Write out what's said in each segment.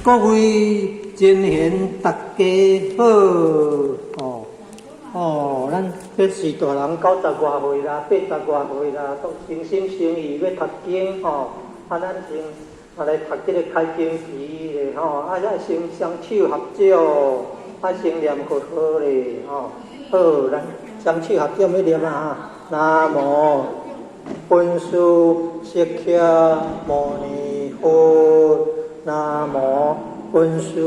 各位真賢大家好，哦哦，咱這是大人九十外歲啦，八十外歲啦，都誠心誠意欲讀經吼，啊，咱先啊來讀這個開經偈咧吼，啊，咱先雙手合掌，啊，先念佛號咧吼，好，咱雙手合掌欲念啊，南無本師釋迦牟尼佛，南無本師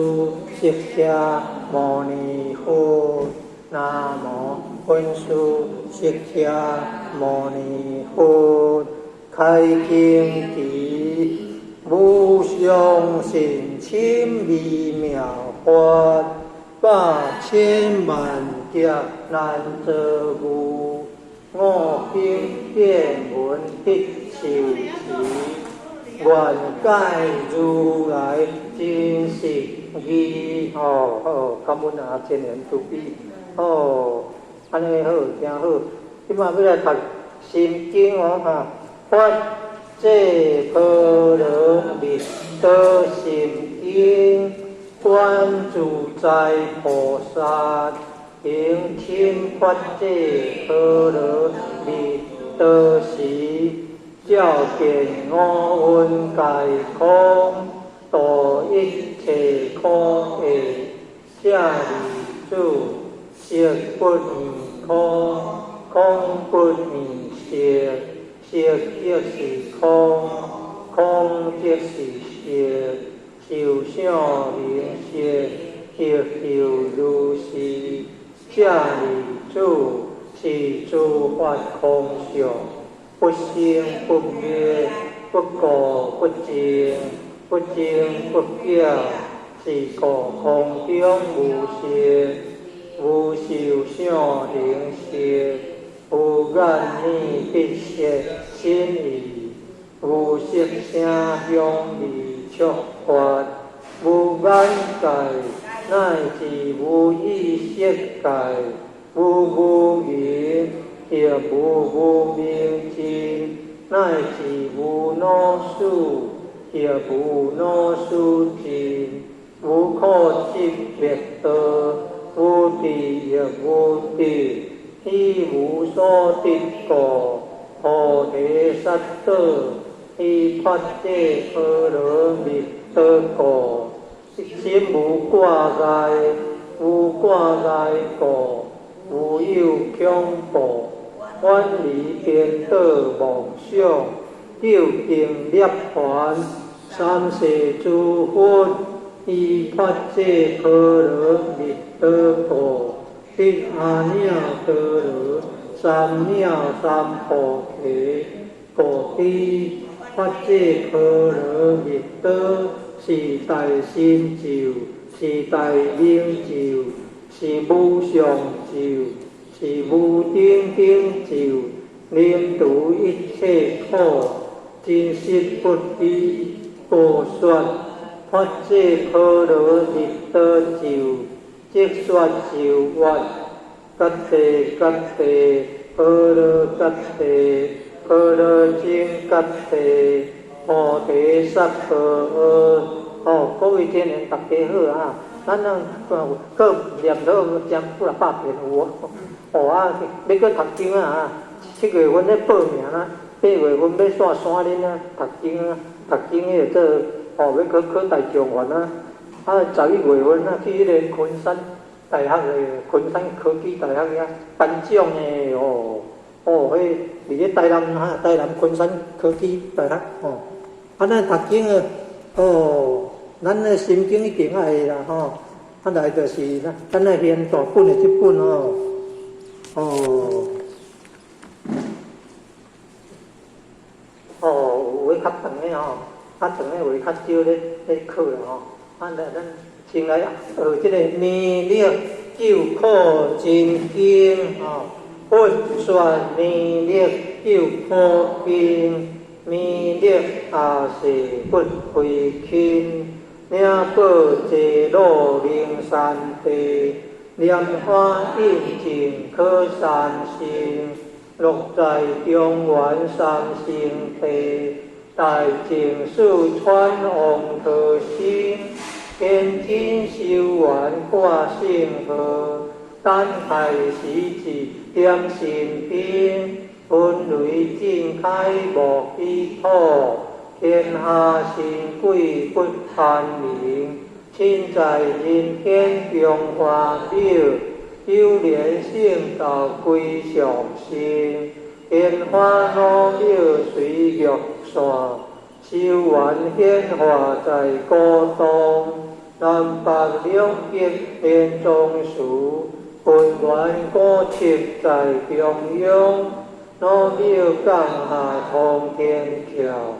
釋迦牟尼佛，南無本師釋迦牟尼佛。開經偈，無上甚深微妙法，百千萬劫難遭遇。我今見聞得受持，願解如來真實義。哦，好，感恩啊，真賢慈悲。哦，按呢好，誠好。這馬欲來讀心經哦，哈，發這波羅蜜多心經，觀自在菩薩行深發這波羅蜜多時，照見五蘊皆空，度一切苦厄。舍利子，色不異空，空不異色，色即是空，空即是色，受想行識，亦復如是。舍利子，是諸法空相，不生不滅，不垢不淨，不增不減，是故空中無色，無受想行識，無眼耳鼻舌身意，無色聲香味觸法，無眼界，乃至無意識界，無無明，亦無無明盡，乃至無老死，亦無老死盡，無可擇滅道，無智亦無得，以無所得故，菩提薩埵，以發這波羅蜜多故，心無掛礙，無掛礙故，無有恐怖，遠離顛倒妄想，究竟涅槃，三世諸佛，以發這波羅蜜多故，得阿耨多羅三藐三菩提。故知發這波羅蜜多是大神咒，是大明咒，是無上咒，是無頂頂咒，能除一切苦，真實不虛。故說發這波羅蜜多咒，即說咒曰：揭諦揭諦，波羅揭諦，波羅僧揭諦，菩提薩婆訶。哦，各位真賢大家好啊！咱人閣念了將幾若百遍有無？哦啊，欲閣讀經啊！7月份咧報名啊，8月份欲煞山林啊，讀經啊，讀經彼個做哦，欲去考大狀元啊！啊，11月份啊，去彼個昆山大學的昆山科技大學遐頒獎的哦，哦，彼佇咧台南哈，台南昆山科技大學哦。啊，咱讀經的哦，咱的心經一定愛會啦吼。啊，來就是咱咱愛念大本的這本哦，哦，哦，有的較長的吼，較長的有的較少咧咧考啦吼。啊，來咱先來學這個明力救苦真經吼，佛說明力救苦經，明力阿闍拔非輕，領寶濟路靈山地，蓮華印證可三乘，樂在中原三聖地，大淨四川王陀心，天津修缘挂圣号，等待时节点神兵，分雷震开无基土，天下神鬼不贪明，身在人天中华庙，有缘圣道归上身，天花老庙随玉线，修缘显化在古东，南北两极天宗祠，本源古迹在中央，老庙降下通天桥，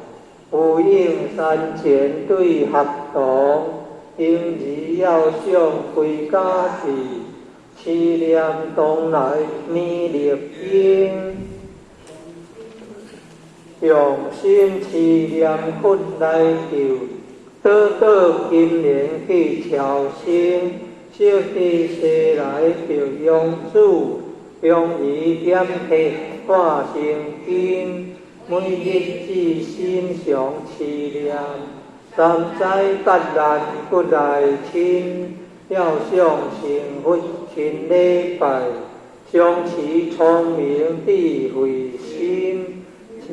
有应山前对合同，婴儿要上归家去，持念东来弥勒经，用心持念佛来求，倒倒金莲去超生，小弟西来着养子，养儿点体化成金，每日至心常持念，三灾八难不来侵，要想成佛勤礼拜，常持聪明智慧心，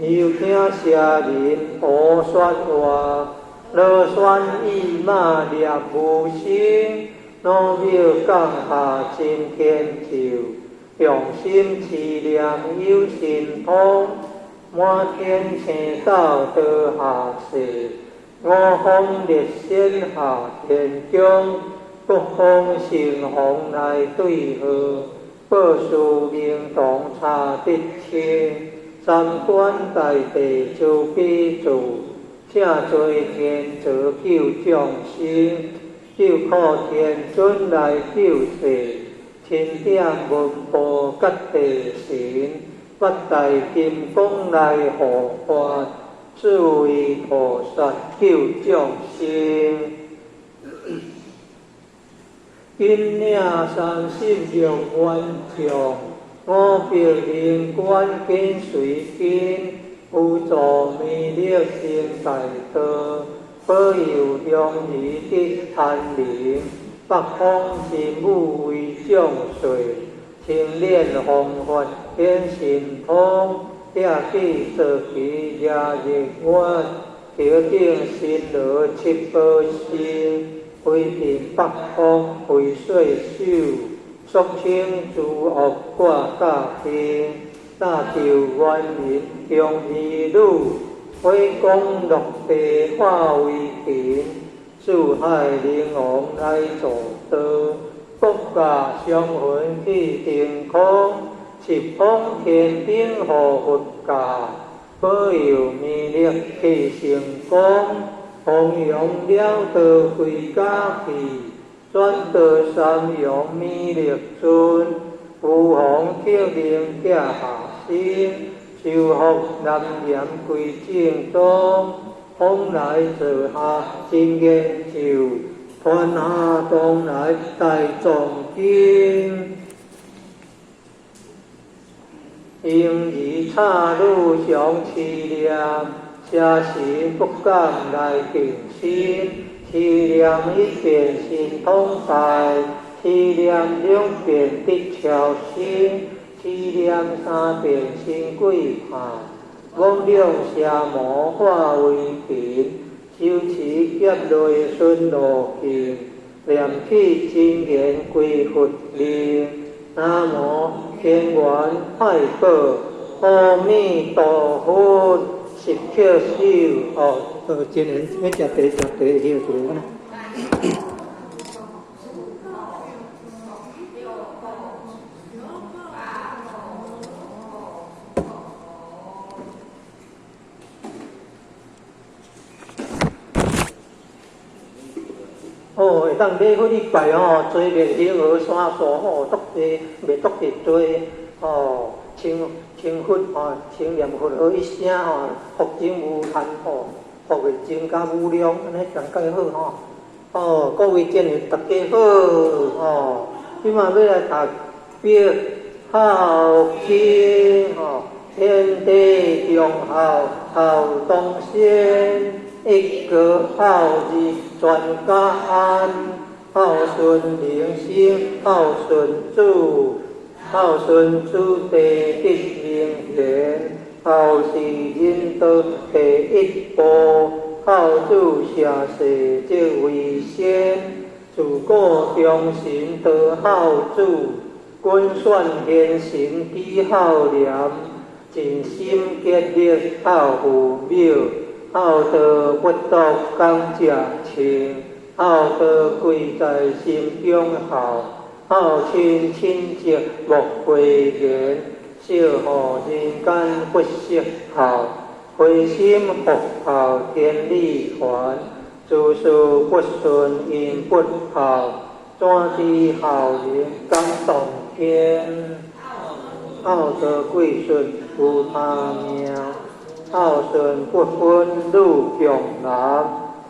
又听邪人胡说话，啰酸意骂念无声，老庙降下真天咒，用心持念有神通，满天星斗落下世，五方列仙下天中，各方神王来对号，报事明堂查得清，三官大帝慈悲助，请做天泽救众生，救苦天尊来救世，钦点文部觉地神，八大金刚来护法，四位菩萨救众生。金领36愿将，五百灵官紧随跟，辅助弥勒行大道，保佑乡儿得安宁。北方真武为众岁，清练方法显神通，拆记坐骑夜日月，桥顶神罗七宝星，飞遍北方为岁首，肃清诸恶挂甲兵，大救冤人中儿女，火光落地化为尘，四海灵王来助道，国家相魂去天空，十方天顶护佛教，保佑弥勒去成功，弘扬了道归家去，转到三阳弥勒尊，有防克灵寄下身，修复南岩归正宗，风来坐下真言咒，传下东来大藏经。婴儿插女常持念，邪神不敢来近身。持念一遍神通大，持念两遍得超生，持念三遍神鬼怕。罔两邪魔化为尘，手持劫雷顺路径，念起真言归佛灵。南无天元派宝，阿弥陀佛，十克手哦，真言要食茶食茶，休一下啦。哦，会当礼佛礼拜吼，做灭恒河沙数吼，足济袂足济多吼，称称佛吼，称念佛号一声吼，福增无限吼，福会增加无量，按呢上盖好吼。哦，各位战友大家好吼，这马欲来读别孝经吼，天地忠孝孝东先。一個孝字全家安，孝順靈生孝順子，孝順子弟得明賢，孝是仁道第一步，孝子社世則為先，自古忠臣多孝子，君選賢臣舉孝廉，盡心竭力孝父母，孝道不獨講食穿，孝道貴在心中孝，孝親親戚莫諱言，惜予人間不惜孝，回心復孝天理還，諸事不順因不孝，怎知孝人感動天？孝道貴順無他命，孝順不分女強男，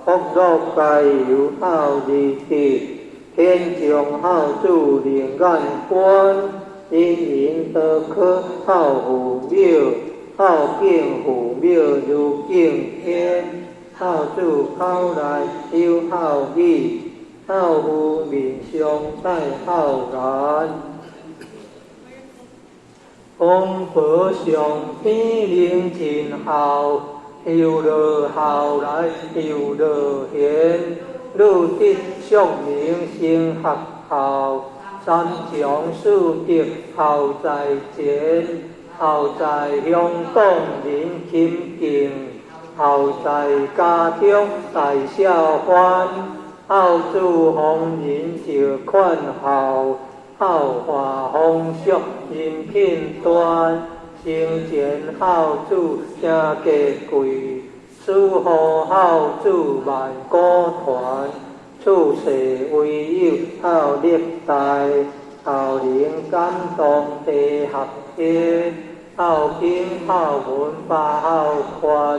福祿佳由孝義得，天將孝子靈眼觀，人人都可孝父母，孝敬父母如敬天，孝子口內有孝語，孝父面上帶孝顏。風婆上邊靈真孝，又落孝來又落賢，女德淑明成學校，三從四德孝在前，孝在鄉黨人親敬，孝在家中大小歡，孝子逢人就勸孝。孝化風俗人品端，生前孝子誠格貴，死後孝子萬古傳。處世唯有孝力大，孝能感動地合天。孝經孝文百孝寬，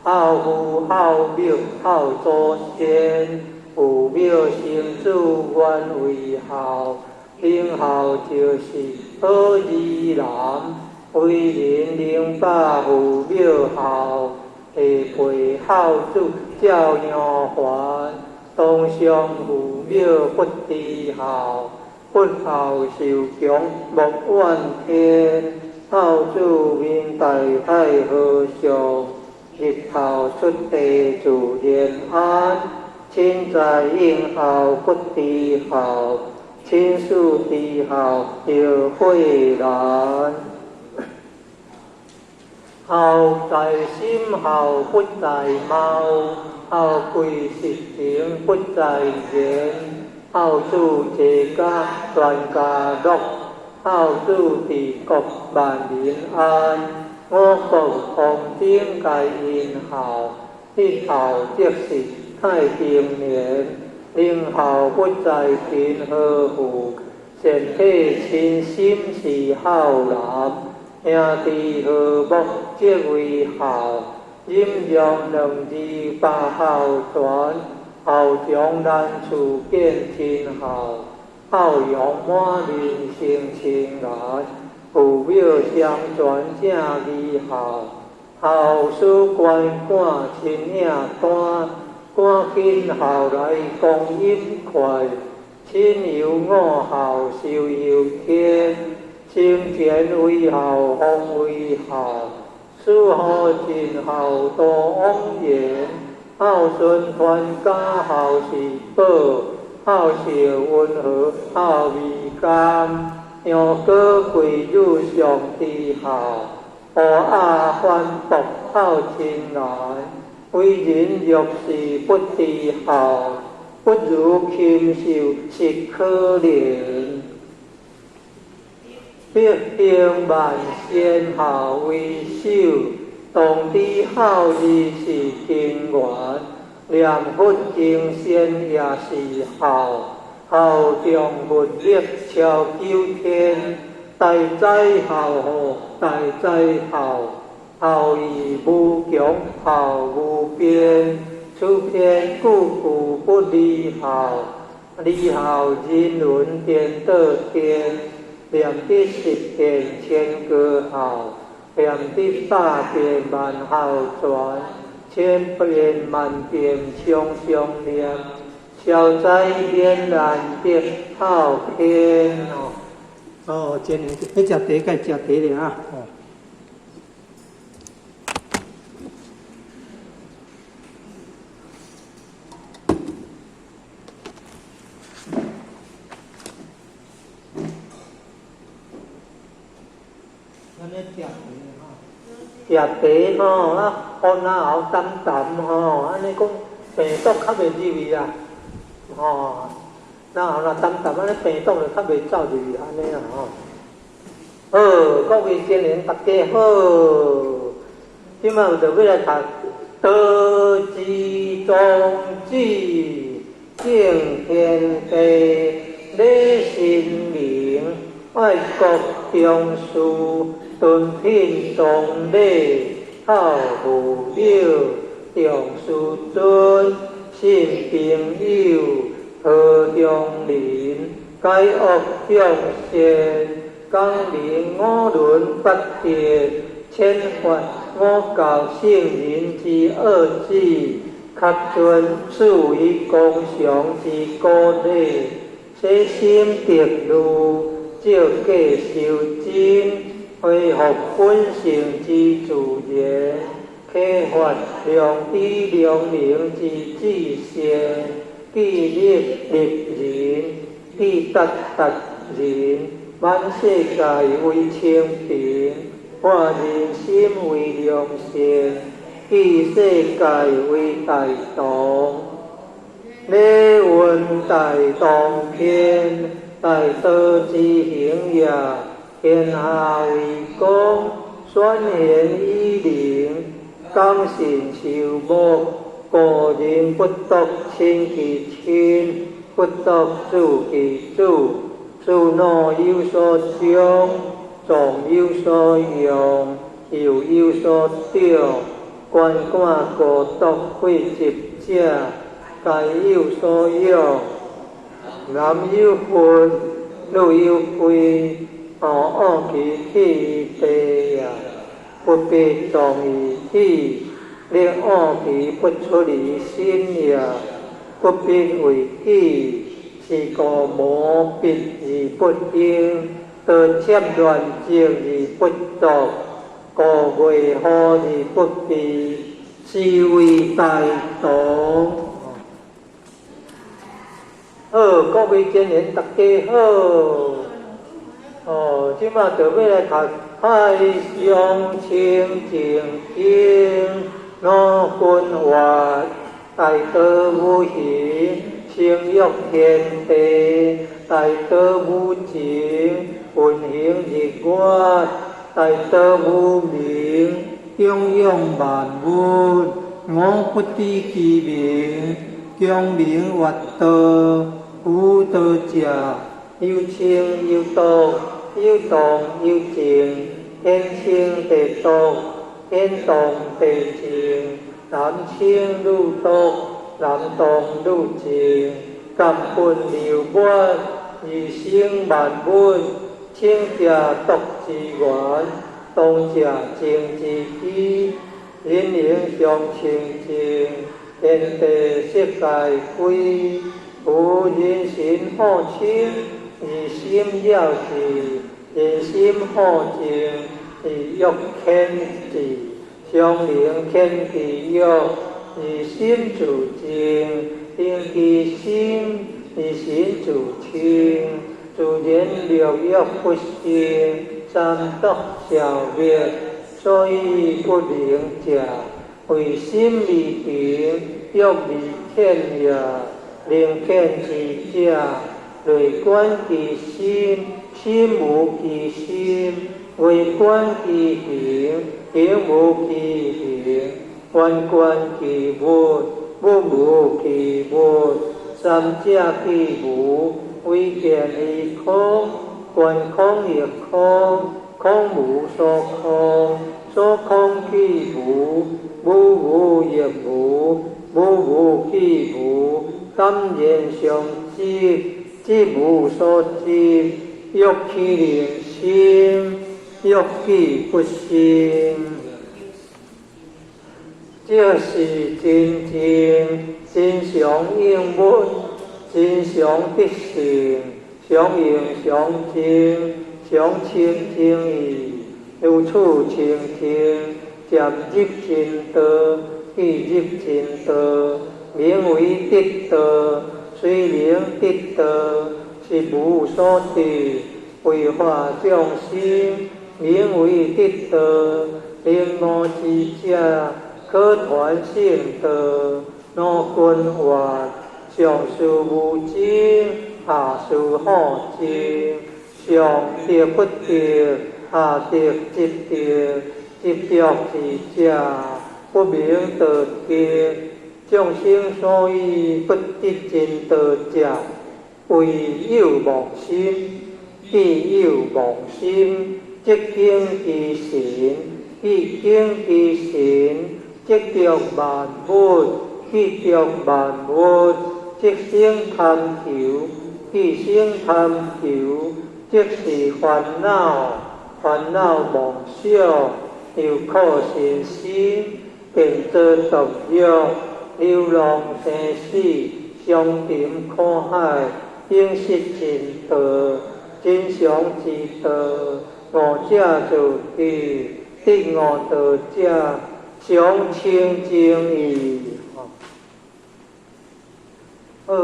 孝父孝母孝祖先，父母生子原為孝。行孝就是好兒男，為人能把父母孝，下輩孝子照樣還。當上父母不知孝，不孝受強莫怨天。孝子面大海和尚，日後出地自然安。親在應孝不知孝，親師知孝著悔難。孝在心，孝不在貌，孝貴實情不在言。孝子齊家全家樂，孝子治國萬民安。五穀豐登皆因孝，一孝即是太平年。能孝不在貧和富，善體親心是孝男。兄弟和睦即為孝，忍讓兩字百孝全。孝長難處見親孝，孝容滿面生親顏。父母相傳正義孝，孝師關趕親影單。趕緊孝來光陰快，親猶五孝壽悠天。生前為孝，方為孝，死後盡孝多枉然。孝順傳家孝是寶，孝孝溫和孝味甘。楊過貴女上知孝，烏鴉反駁孝親顏。為人若是不知孝，不如禽獸實可憐。百行萬善孝為首，當知孝義是根源。念佛經善也是孝，孝中佛力超九天。大哉孝吼，大哉孝，孝義無窮，孝無邊。此篇句句不離孝，離孝人倫顛倒天。念得十遍千個孝，念得百遍萬孝全。千遍萬遍常常念，消災免難得好天哦。哦，真的，彼食茶，該食茶咧啊！哦。咱咧食茶吼，食茶吼啊，風仔喉澹澹吼，按呢講病毒較袂入去啦，吼，然後若澹澹按呢病毒就較袂走入去按呢啦吼。好，各位精靈大家好，這擺就欲來讀道之宗旨，敬天地，禮神明，愛國重視，敦品崇禮，孝父母，重師尊，信朋友，和鄉鄰，解惡向善，講明五倫八德，遣發五教聖人之奧旨，恪遵四維公常之古禮，洗心滌慮，照過修真，恢復本性之自然，啟發良知良能之至善，自律律人，自達達人，滿世界為清平，化人心為良善，記世界為大同，禮運大同天，大道之行也，天下為公，選賢與能，講信修睦，古人不獨親其親，不獨子其子，慈怒有所長，壯有所用，幼有所長，鰥桿孤獨廢疾者，皆有所養。男有分，女有貴，惡其去於地也，不必壯於體，力惡其不出於心也，不必為己，是故無必而不用，刀切亂折而不剁，故未好而不避，是謂大同。好，各位精靈大家好。哦，這擺就欲來讀《海上清淨經》，五分法，大道無形，成育天地，大道無情，運行日月，大道無名，供養萬物，我不知其名，強名越道，無道者，有清有濁，有動有靜，天清地濁，天動地靜，男清女濁，男動女靜，根本流滿，而生萬物，清者濁之源，動者靜之基，人形常清淨，天地色界歸，夫人心好清，而心了之；人心好靜，而欲遣之。常能遣其欲，而心自靜；定其心，而心自清。自然六欲不生，三毒消滅，所以不能食。為心未定，欲未遣也。能遣之者，內觀其心，心無其心；外觀其形，形無其形；觀觀其物，物無其物。三者既無，唯見於空。觀空亦空，空無所空，所空既無，無無亦無，無無既無。感然相執，執無所執，欲豈能生？欲既不生。這是真正真常應物，真常得勝，常用常淨，常清淨義，如此清淨，漸入真道，既入真道，名為得道，雖名得道，實無所得，為化眾生，名為得道，明悟之者，可傳聖道，老君曰：上士無證，下士好證，上得不得，下得執著，執著之者，不名道德。眾生所以不得真道者，為有妄心。既有妄心，則境之神；既境之神，則著萬物；既著萬物，則生貪求；既生貪求，則是煩惱；煩惱妄想，又苦身心，便做毒藥，流浪生死，相沉苦海，永失真道，真常之道，悟者自得，得悟道者，常清淨義。好，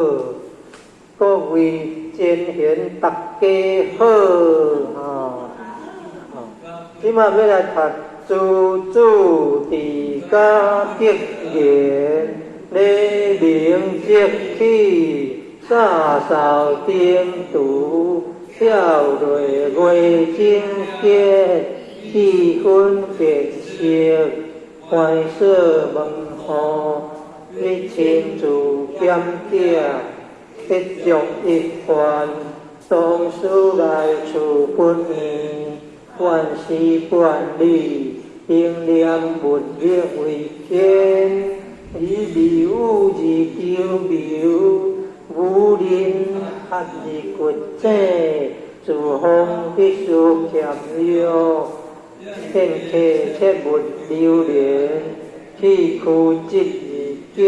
各位前賢大家好，啊，這馬欲來讀諸祖治家格言，黎明即起，灑掃燈廚，跳落月整潔，氣分辨色，開鎖門戶，欲親自檢點，必足一番，當思來處本願，萬事萬理，應念物力為天，以迷悟而求謀，無人合而掘井，自方必須儉約，片刻切勿流連，氣屈質而結，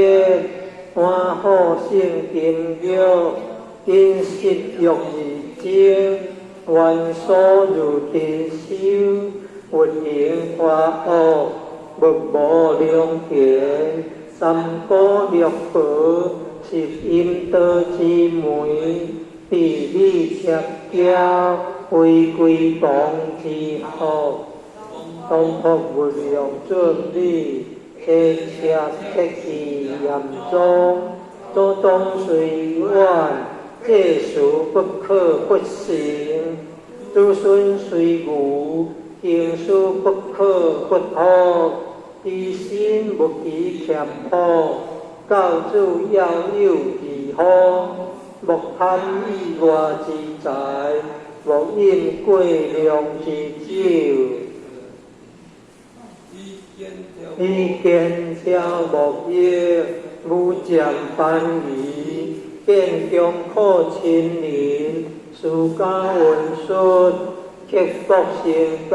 歡好勝金玉，飲食欲而精，願所如珍修，運營花屋，勿無良田，三姑六婆，是陰道之門，地理貼嬌，為歸王之福，東坡無量準理，切切切意嚴宗，祖宗雖遠，這事不可不信；子孫雖愚，經書不可不託。依心勿欺儉樸，教子要有義方，莫貪意外之財，莫飲過量之酒。以見超莫逆，無漸凡愚，建強可親仁，私家文術，克服成家，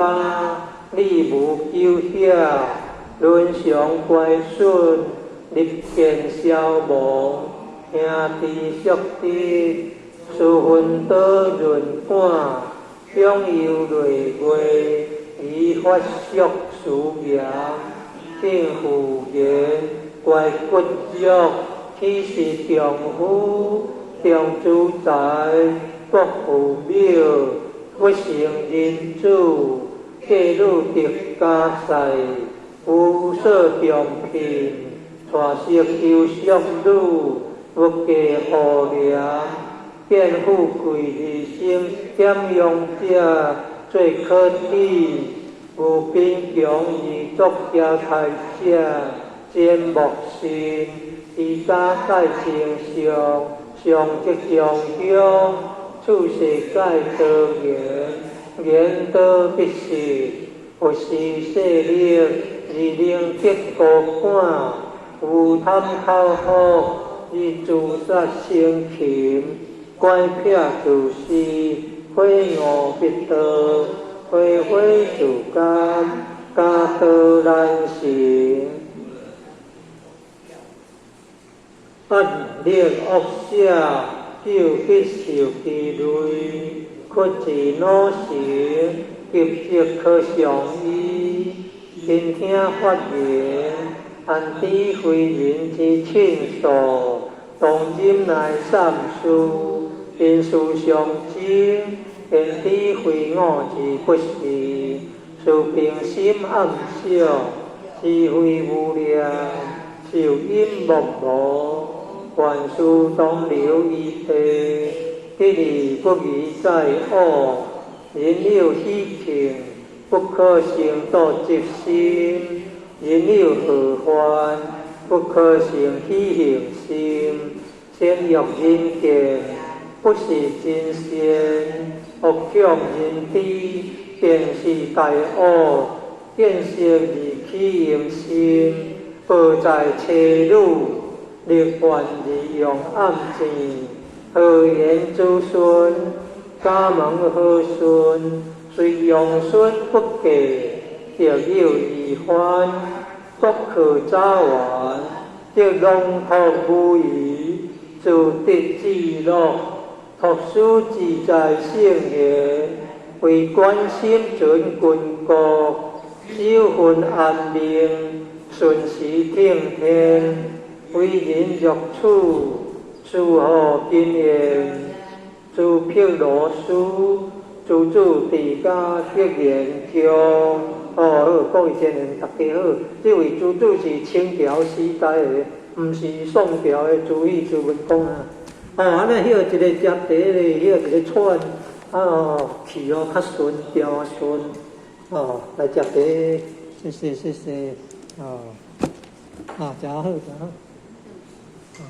理無糾險，倫常乖順，立見消亡，兄弟相得，私分多潤感，享憂累月，以法俗思言，敬父言，乖骨肉，豈是丈夫，重資財，國父廟，不成人子，嫁女得家婿，有所重聘，娶媳求淑女，勿嫁戶廉，見富貴而生儉用者，最可恥。有貧窮而作攑財者，真莫信。持家蓋清上，上則上鄉，處世蓋多言，言多必失。佛是勢力，而能得高感，無貪口福，而自殺生擒，乖僻自私，悔悟必道，悔悔自甘，家道難成。不力惡捨，救吉受其類，屈智惱成，急則可相依，勤聽法言，安知非人之親屬，當忍耐三事，因事相爭，焉知非我之不是？慈平心暗想，是非無量，壽陰莫無，凡事當留餘地，得而不宜再惡。人有喜慶，不可生妒嫉心；人有禍患，不可生喜恨心。善欲人見，不是真善；惡強人知，便是大惡。見色而起淫心，報在妻女，力願而用暗箭。何言子孫？家門和順，雖養孫不繼，得有餘歡，不可早完，得龍託無餘，自得自樂，託施自在聖賢，為關心準君國，守分安寧，順時聽天，為人若處，事何經驗？諸毗羅施，諸住佇家得言教。哦，好，各位先人，大家好。這位諸主是清朝時代的，毋是宋朝的朱熹朱文公啊。哦，按呢歇一个食茶咧，歇一个喘，啊哦，氣哦較順，調順。哦，來食茶，謝謝謝謝。哦，啊，誠好，誠好。嗯。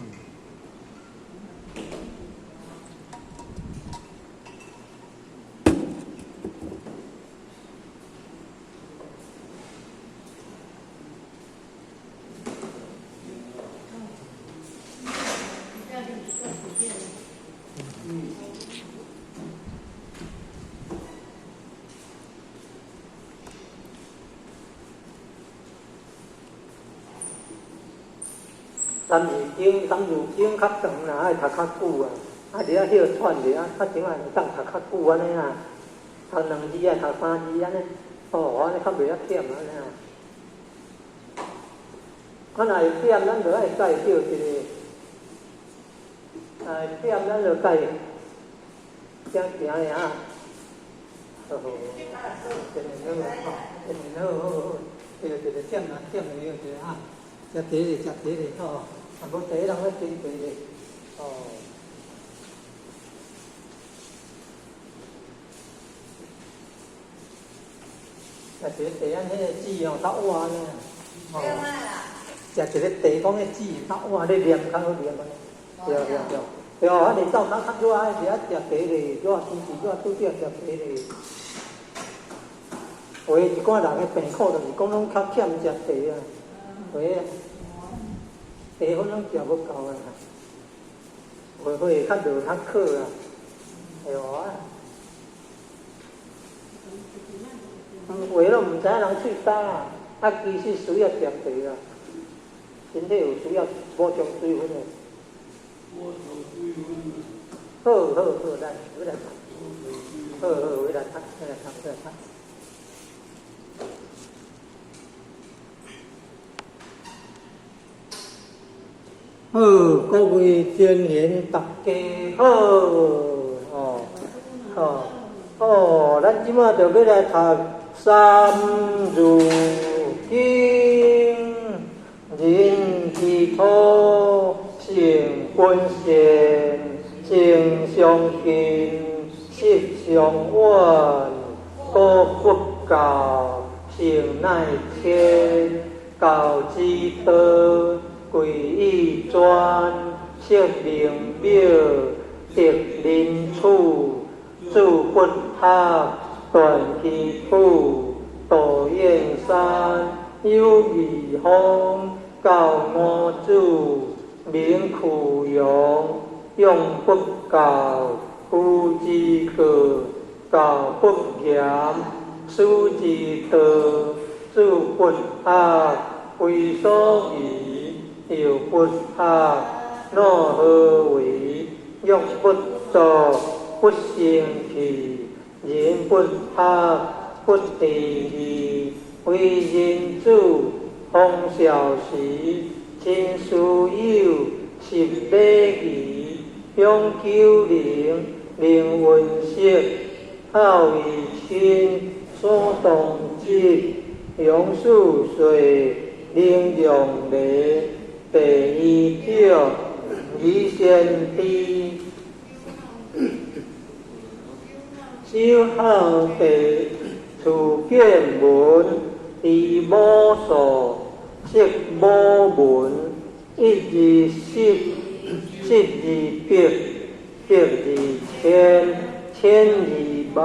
三字經，三字經較長啦，愛讀較久啊。啊，佇遐歇喘者，啊，較前仔會當讀較久按呢啊，讀兩字啊，讀三字按呢，哦，按呢較袂遐忝按呢啊。啊，若會忝，咱就愛蓋叫一个，若會忝，咱就蓋行行的啊。好好，真好，真好好好，一个一个忝啊，忝的一个啊。食茶咧，食茶咧，吼！啊，無茶人咧斟茶咧，哦。食一个茶，按彼个纸哦，較倚呢。哦。食一个茶，講彼紙較倚咧黏較好黏按呢。對對對。對啊，你走較較熱愛佇遐食茶咧，熱天氣熱拄著食茶咧。有的一寡人的病苦就是講攏較欠食茶啊。對啊，茶粉攏食無夠啊，會會較熱較渴啊，對無啊？有的攏毋知影人喙焦啊，啊，其實需要食茶啊，身體有需要補充水分的。補充水分。好好好，來，回來讀。好好，回來讀，回來讀，回來讀。好，各位善賢，大家好，哦，哦，哦，咱這馬就欲來讀《三字經》，人之初，性本善，性相近，習相遠，古不教，聖乃遷，教之道，貴以專，釋名表，德人處，子不學，斷機杼，道應山，有義方，教五子，名俱揚，養不教，父之過，教不嚴，師之道，子不學，非所宜。幼不學，若何為？欲不作，不生氣，人不學，不知義，為人子，方少時，親師友，習禮儀，享久靈，能聞色，孝為親，所當執，養四歲，能讓梨，白衣者，儀先知。守孝弟，處見聞，知母數，識母文，一二十，十二百，百二千，千二萬，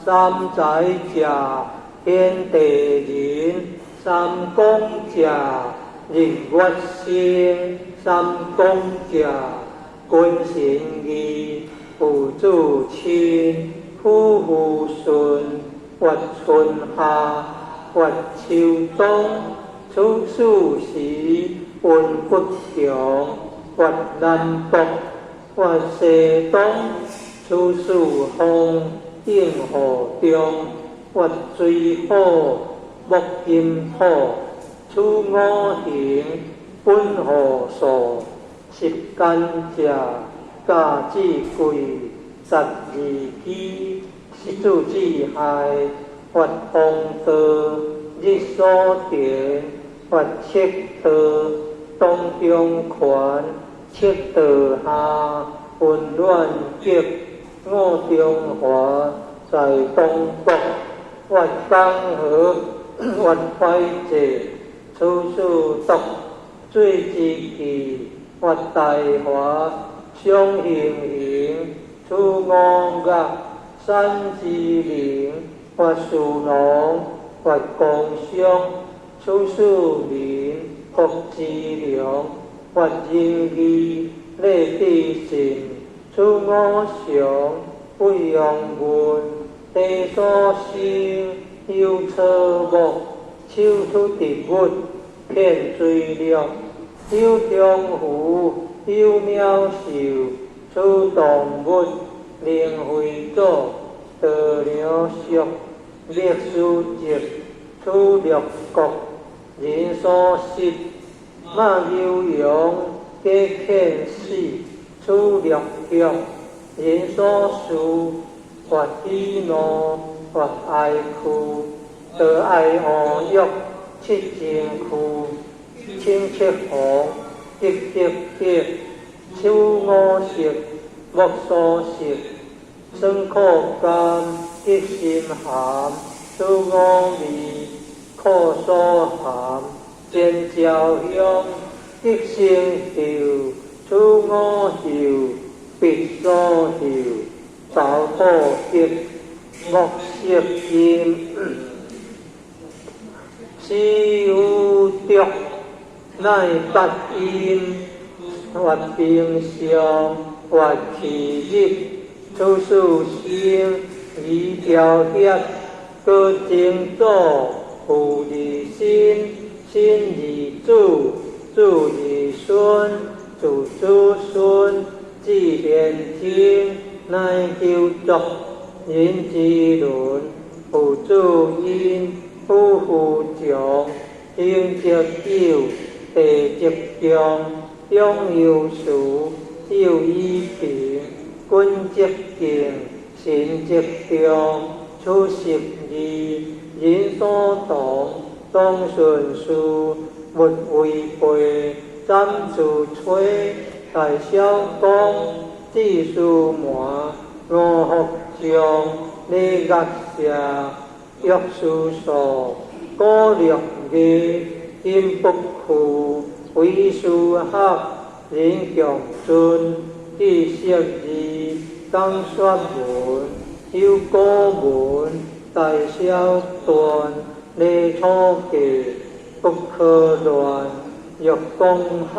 三才者，天地人，三光者，日月星，三光者，君臣義，父子親，夫婦順，月春夏，月秋冬，處四時，運不窮，月南北，月西東，處四風，應雨中，月水火，木金土，處五行，本雨數，十干者，甲子季，十二支，十子之亥，發風道，日所田，發赤道，當中權，赤道下，溫暖極，五中華，在東國，越江河，越懷濟，處四毒，水之氣，越大華，雙行形，處五岳，山之靈，越士農，越工商，處四民，國之良，越仁義，禮智信，處五常，不陽文，地所生，有草木，手土植物，遍水陸，有中湖，有鳥獸，處動物，靈慧祖，稻糧熟，歷史籍，處六國，人所食，馬牛羊，皆遣死，處六畜，人所事，發喜怒，發哀哭，多愛惡欲，七情趣，清七紅，得得得，處五色，目所食，酸苦甘，得心寒，處五味，苦所含，尖椒香，得生嗅，處五嗅，鼻所嗅，走火得，目色音，死有毒，乃八陰，發冰霜，發氣熱，處四生，二條協，過精祖，父二身，身二子，子二孫，子子孫，至玄真，乃九族，人之倫，父子因，夫婦將，兄則友，弟則忠，長幼慈，幼以平，君則敬，臣則忠，處十二，人所同，當順事，勿違背，斬自摧，大小公，子司門，羅福將，禮樂射，玉師數，古六藝，金不屈，為師學，人強尊，知識字，講說文，有古文，大小緞，禮初計，不可亂，欲講學，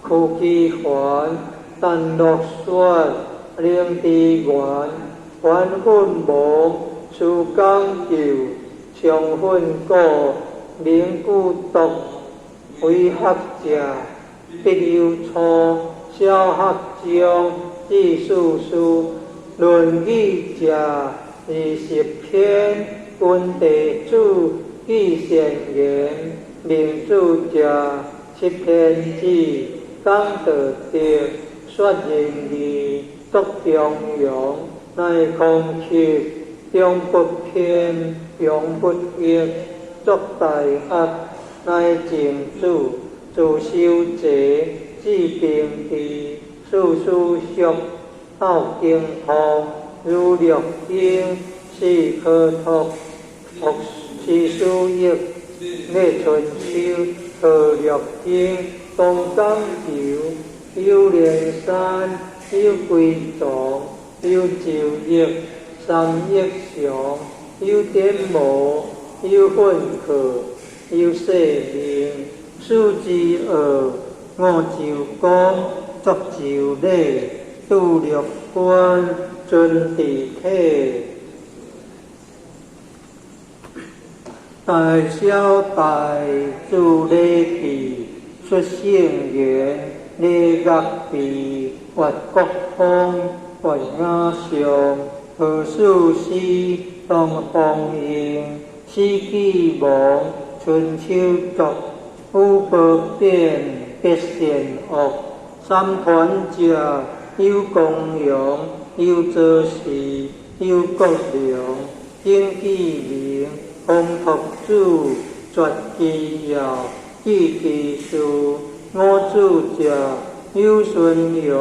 屈其環，丹若雪，靈之源，還奮亡，思講究，長奮果，明故篤，為學者，必有初，小學中，智事師，論語者20篇，君弟子，記善言，明主者七天子，講道德，說仁義，作中庸，乃空乞，中不偏，庸不逆，作大學，乃靜子，自修齊，治平治，事事淑，孝經通，儒略經，士可託，詩書易，禮春秋，河洛經，東江游，有連山，有歸藏，有周易，三益祥，有典謨，有訓課，有世命，四之惡，五周公，作周禮，拄六官，尊治體。大小大，著禮記，出聖言，禮樂備，越國風，越雅上，何事師，東方應，史記亡，春秋作，五寶典，別善惡，三團者，有公陽，有左氏，有國良，經紀明，風託子，絕機要，記其事，五子者，有孫陽，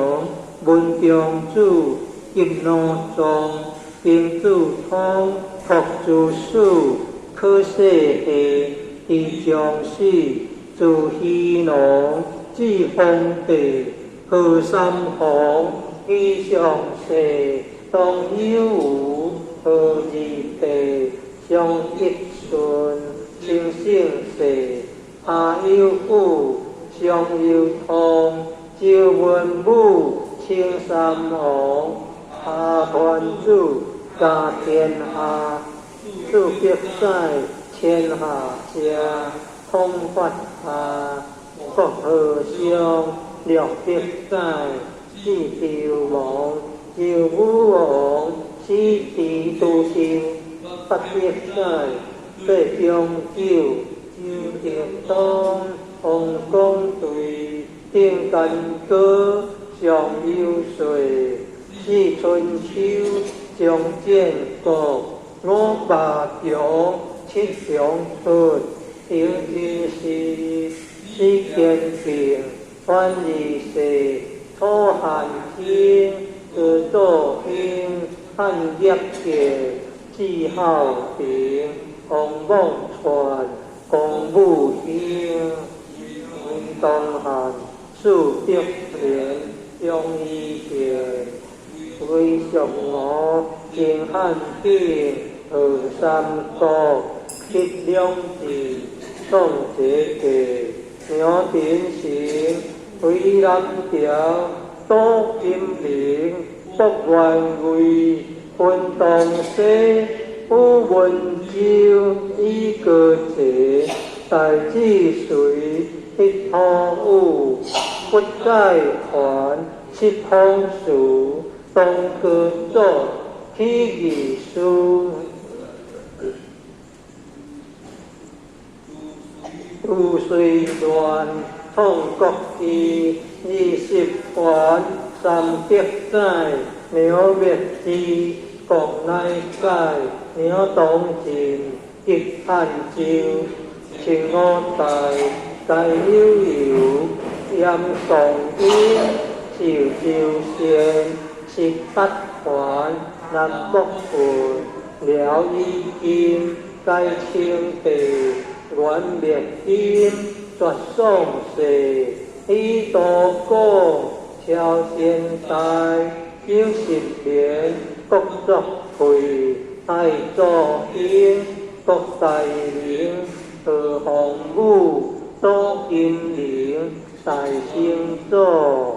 文中子，吉奴藏，丁子通，拓之史，可世系，狄将史，自虚龙，至封地，何三皇，以上世，当有无，何二地，相益顺，清圣世，阿有武，相有通，周文武，清三王，阿团子，家天下，四百载，天下家，通发下，国和尚，六百载，至周王，周武王，始治都城，800载，八中九，周德东，王公队，定干戈，上有岁，四春秋，上建國，五霸強，七雄出，英之士，四堅平，反二世，楚漢卿，自作興，漢業界，字孝平，王莽傳，公武興，文東漢，四百年，張仪贤，魏上吴，秦漢鼎，二三國，七兩治，宋節節，苗鼎成，魏南朝，杜金明，卜元魏，分東西，宇文周，以高齊，大智隋，一土武，不改團，七孔樹，東高祖，起義書，有遂亂，創國記，20環，300載，苗滅智，國乃解，苗東晉，吉漢州，秦五代，該有由，嚴宋英，壽州縣，18環，南北郡，遼以金，改清帝，元滅金，絕宋世，以多古，朝鮮代，90年，國作廢，愛祖興，國大明，何洪武，杜金陵，大成祖，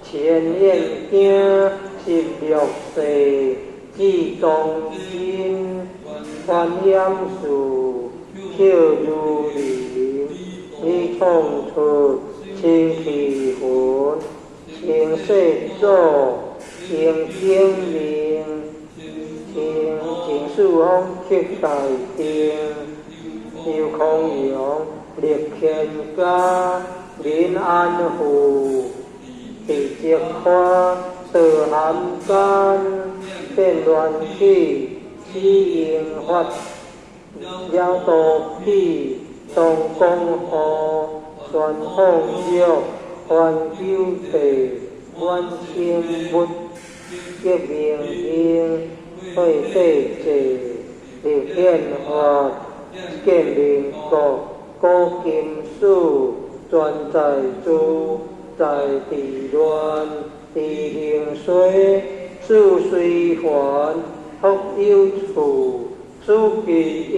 前燕京，16世，至宗真，观音寺，孝如林，李創出，清氣魂，清世祖，清景明，清淨四方克大定，劉空陽，立天家，林安富，地積花，道含間，變亂起，死應法，了道起，東江河，宣放玉，環九地，滿清物，革明興，退帝制，立憲法，建民國，古金史，全在諸，在地亂，地靈衰，事隨凡，福有處，此其一，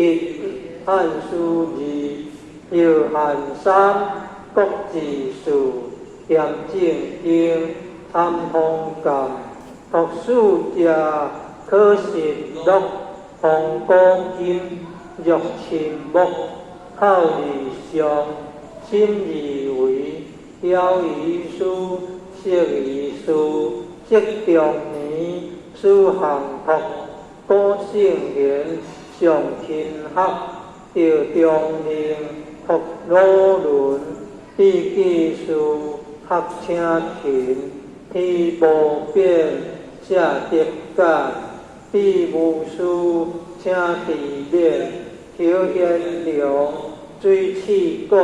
漢書二，約翰三，國字四，嚴正經，參通鑑，讀書者，可實錄，風古今，若親目，口而上，心而為，表於書，釋於書，釋中年，史行託，古聖賢，上親學，趙中令，託魯倫，筆記書，學請勤，天無變，謝德簡，比無師，請治免，侯賢良，水刺股，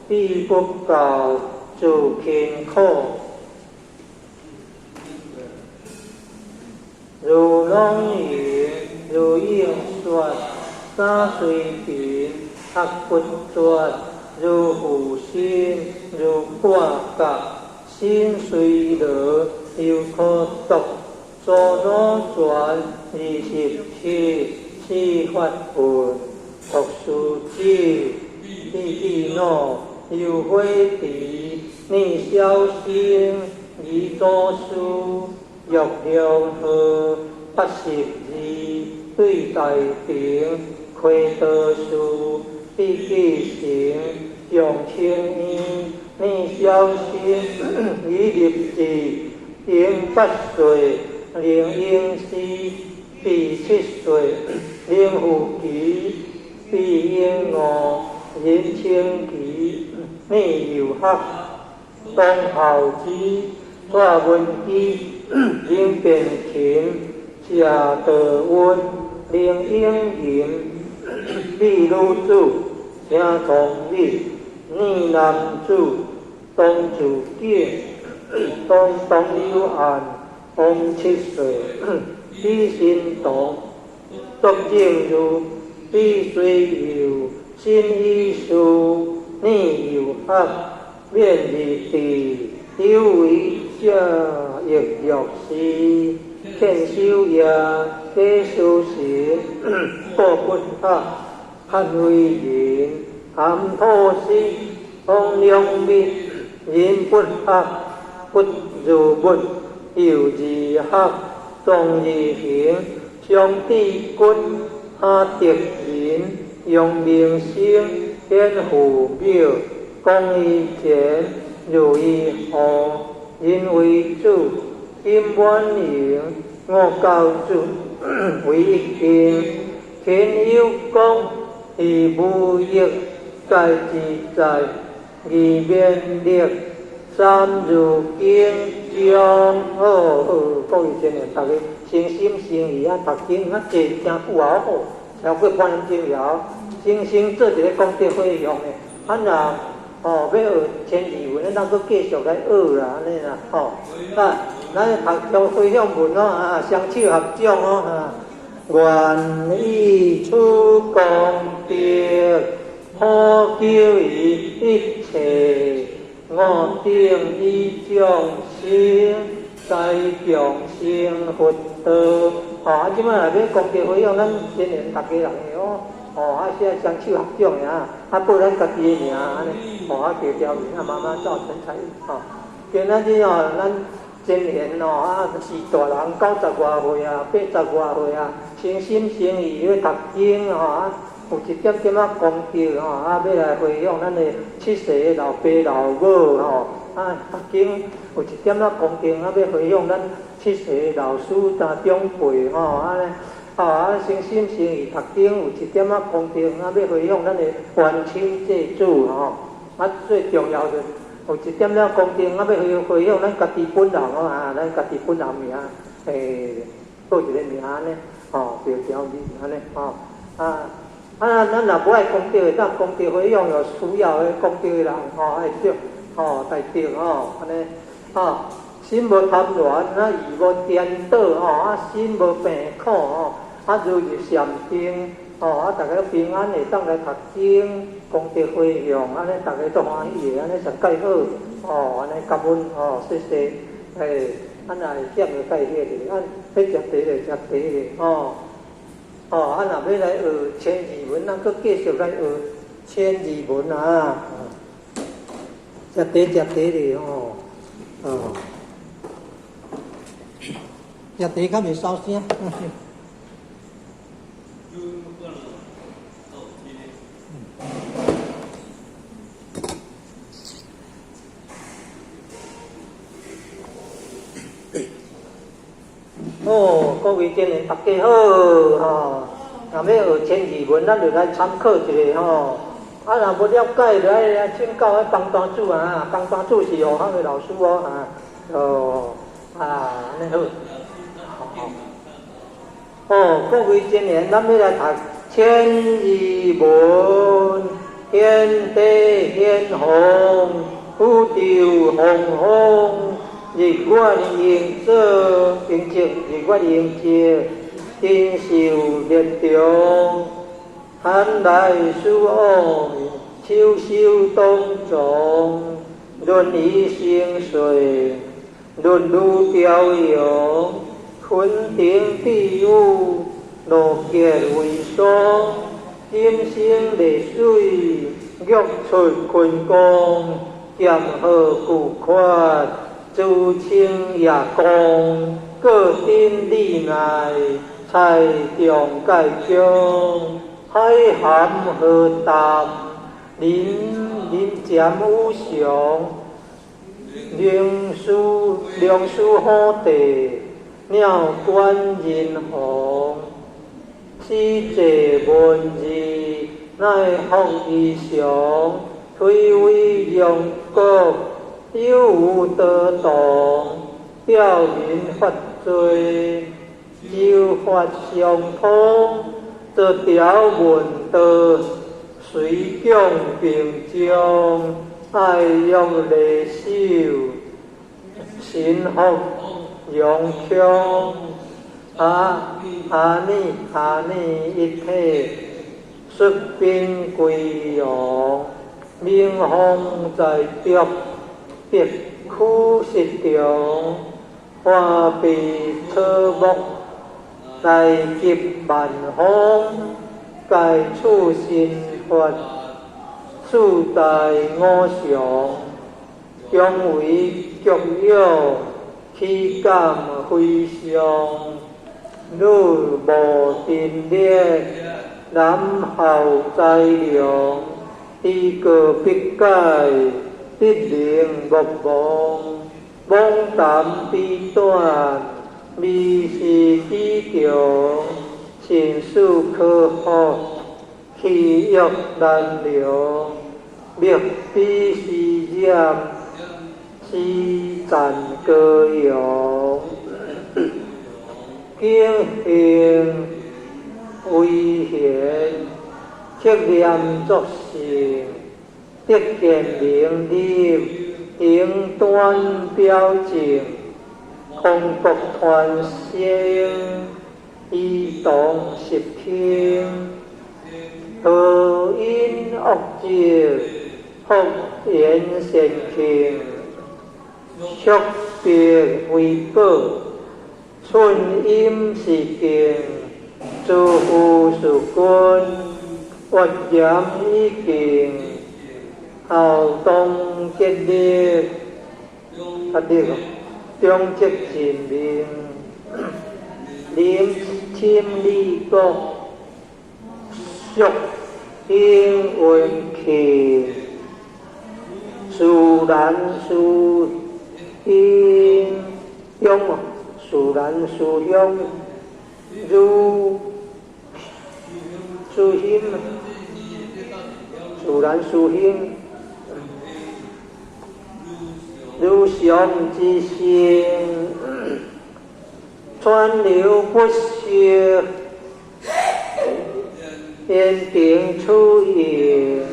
比不教，自勤苦。如朗盈，如應說，三隨平，學不絕，如負心，如掛角，心隨樂，猶可讀。蘇魯傳27，四法文，讀書子，比記諾，尤悔池，念小生，李祖師，玉良和，82，對大平，開道士，畢記成，楊清義，念小生，李立志，英8歲，林英師，比7歲，林富奇，比英五，任清奇，念游學，董孝之，蔡文基，林變勤，謝道溫，林英銀，李女子，請同美，念男子，董自景，董董有岸，王7歲，李新同，卓正如，李随佑，新醫師，念游學，免日地，有為者亦若是，勸修業，假修行，過不學，捍衛人，含土師，王良密，人不學，不如物，又自學，壯而行，雙智骨，哈德仁，楊明生，顯父廟，講於前，如意後，人為主，金滿盈，五教主，為一經，天有功，以無益，皆自在，義免力，三如經中，好好，各位青年，大家誠心誠意啊，讀經啊，坐誠久啊好，超過半點鐘了，誠心做一个功德回向的，啊若哦欲學千字文，咱閣繼續來學啦，按呢啦，吼，啊，咱讀將回向文哦，啊，雙手合掌哦，啊，願以此功德，普救於一切我等與眾生，皆共成佛道。吼，啊，這擺若欲功德回向，咱青年逐家人的哦，吼，啊，現在雙手合掌的啊，啊，報咱家己的名按呢，吼，啊，叫條名啊，媽媽趙陳彩吼。今仔日哦，咱青年哦，啊，是大人90外歲啊，80外歲啊，誠心誠意欲讀經吼啊，有有一點點仔功德吼，啊，欲來回向咱的七世的老爸老母吼，啊，讀經有一點仔功德，啊，欲回向咱七世的老師長長輩吼，按呢，吼，啊，誠心誠意讀經有一點仔功德，啊，欲回向咱的冤親債主吼，啊，最重要的有一點仔功德，啊，欲回向咱家己本人吼，啊，咱家己本人名，報一个名按呢，吼，對條名按呢，吼，啊。啊，咱若無愛功德，當功德回向有需要的功德的人吼，愛得吼，大德吼，按呢，吼，心無貪戀，啊，意無顛倒吼，啊，心無病苦吼，啊，如入禪定吼，啊，逐家平安會當來讀經，功德回向，按呢，逐家都歡喜的，按呢上蓋好，吼，按呢感恩吼，謝謝，欸，啊，若會欠就蓋迄個，啊，欲食茶就食茶咧，吼。哦，啊，若欲來學千字文，咱閣繼續來學千字文啊！食茶食茶咧吼，哦，食茶較袂燒聲。哦，各位真人，大家好吼！若欲學千字文，咱就來參考一下吼。啊，若無了解，就愛請教彼幫單主啊。幫單主是學校的老師哦，啊，哦，啊，按呢好。好。哦，各位真人，咱欲來讀千字文，天地玄黃，宇宙洪荒。日月盈照，盈照，日月盈照，天壽連長，寒來暑往，秋收冬藏，輪移盛歲，輪如朝陽，雲頂碧雨，露結為霜，金星麗水，玉出坤光，劍河巨缺。朱清夜光，各顶礼内，财中盖强，海涵河淡，人人渐无常，灵师良师好地，鸟观人红，此济文字乃福异常，推为阳国。有無得當，表明法罪，就法相通，這條文道隨講並將，愛用禮手，神福榮強，阿阿彌阿彌一體，出兵歸陽，明風在腳。必苦實中，花被草木，來及萬方，皆處心法，四大五常，終為供養，豈敢非常？汝無定力，難效災良，知過必改。必能莫忘，妄談彼短，迷失彼強，心思可福，氣欲難量，滅彼時染，是讚高揚，敬行為賢，克念作善。得見明理，行端表正，空國傳聲，移動十聽，何因惡者，福緣善慶，速別為寶，寸陰是敬，諸夫是君，活嚴以敬，後動吉力，啊對，中積盡命，臨親立國，速興運慶，自然師兄哦，自然師兄如師兄，自然師兄如上之星，川流不息，言定出應，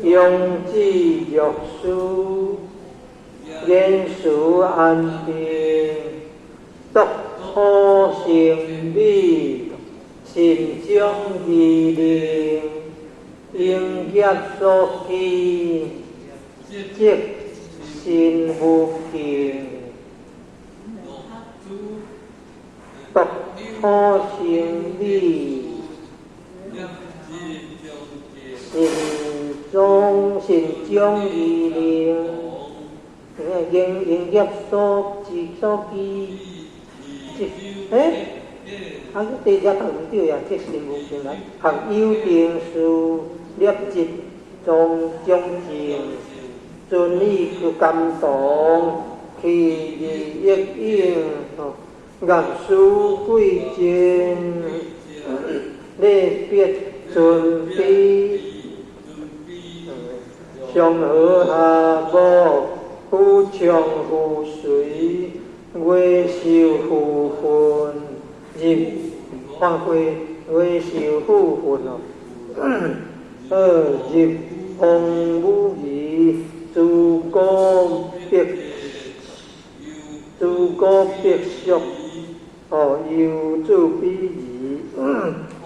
用智若書，言辭安定，獨土成美，心中義靈，應業所記，即心無境，獨土成美，心中心中義靈，應應業所知所記，即欸，啊，第二讀毋對呀，即心無境來，學有定事，立即中中正，尊意去感動，起義益應，願書貴真，禮別尊卑，上和下無，夫唱婦隨，月受福分，入看過月受福分哦。入風武儀，諸古必諸古必屬，哦，猶自比擬，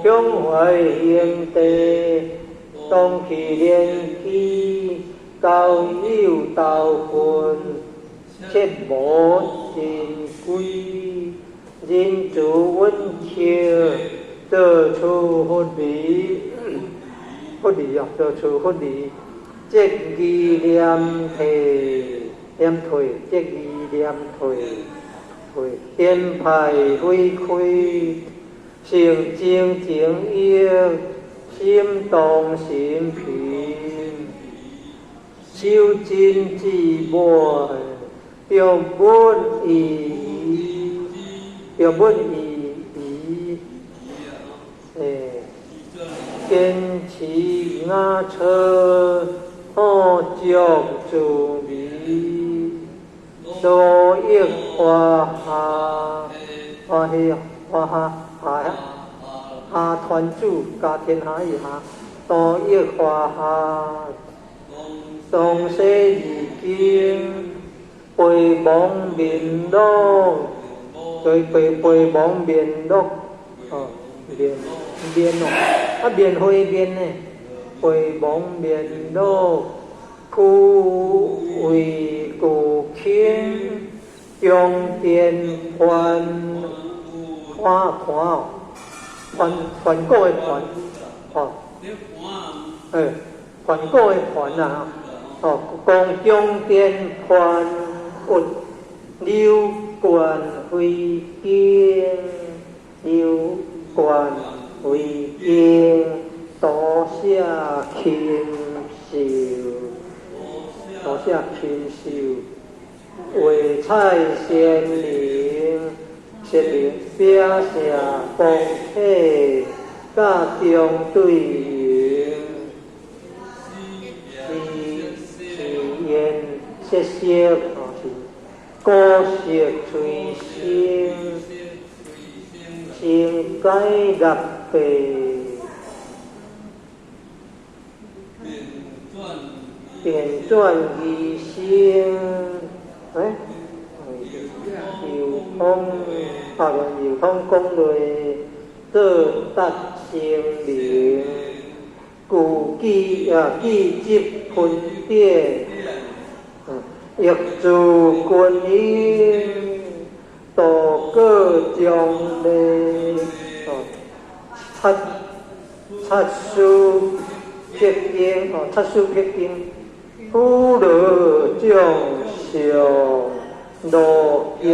胸懷兄弟，同氣連枝，交友投分，切莫真歸，仁慈溫情，做出佛理，佛理哦，做出佛理，積義念退，念退，積義念退，退，天派回饋，成精情意，心動心平，修真之滿，著本意，著本意義，欸，堅持雅策，好足自美，多益華夏，華喜華夏夏夏團主家天下以下，多益華夏，東西二經，背忘面樂，對背背忘面樂，哦，面面哦，啊面花面呢，背忘面樂，苦為故輕，中殿團團團團團果的團，哦，欸，團果的團啊，哦，講中殿團鬱柳冠飛經，柳冠飛經，多寫禽獸，多寫禽獸，畫彩鮮靈，鮮靈表寫光體，甲中對應，是是言色色，哦是古色隨身，成解六八，變轉異生，欸，遊通啊，遊通講類，做達成明，具記啊，記執分典，欲自觀音，度過將禮，哦，七七書辟經，哦，七書辟經，苦樂眾相，樂業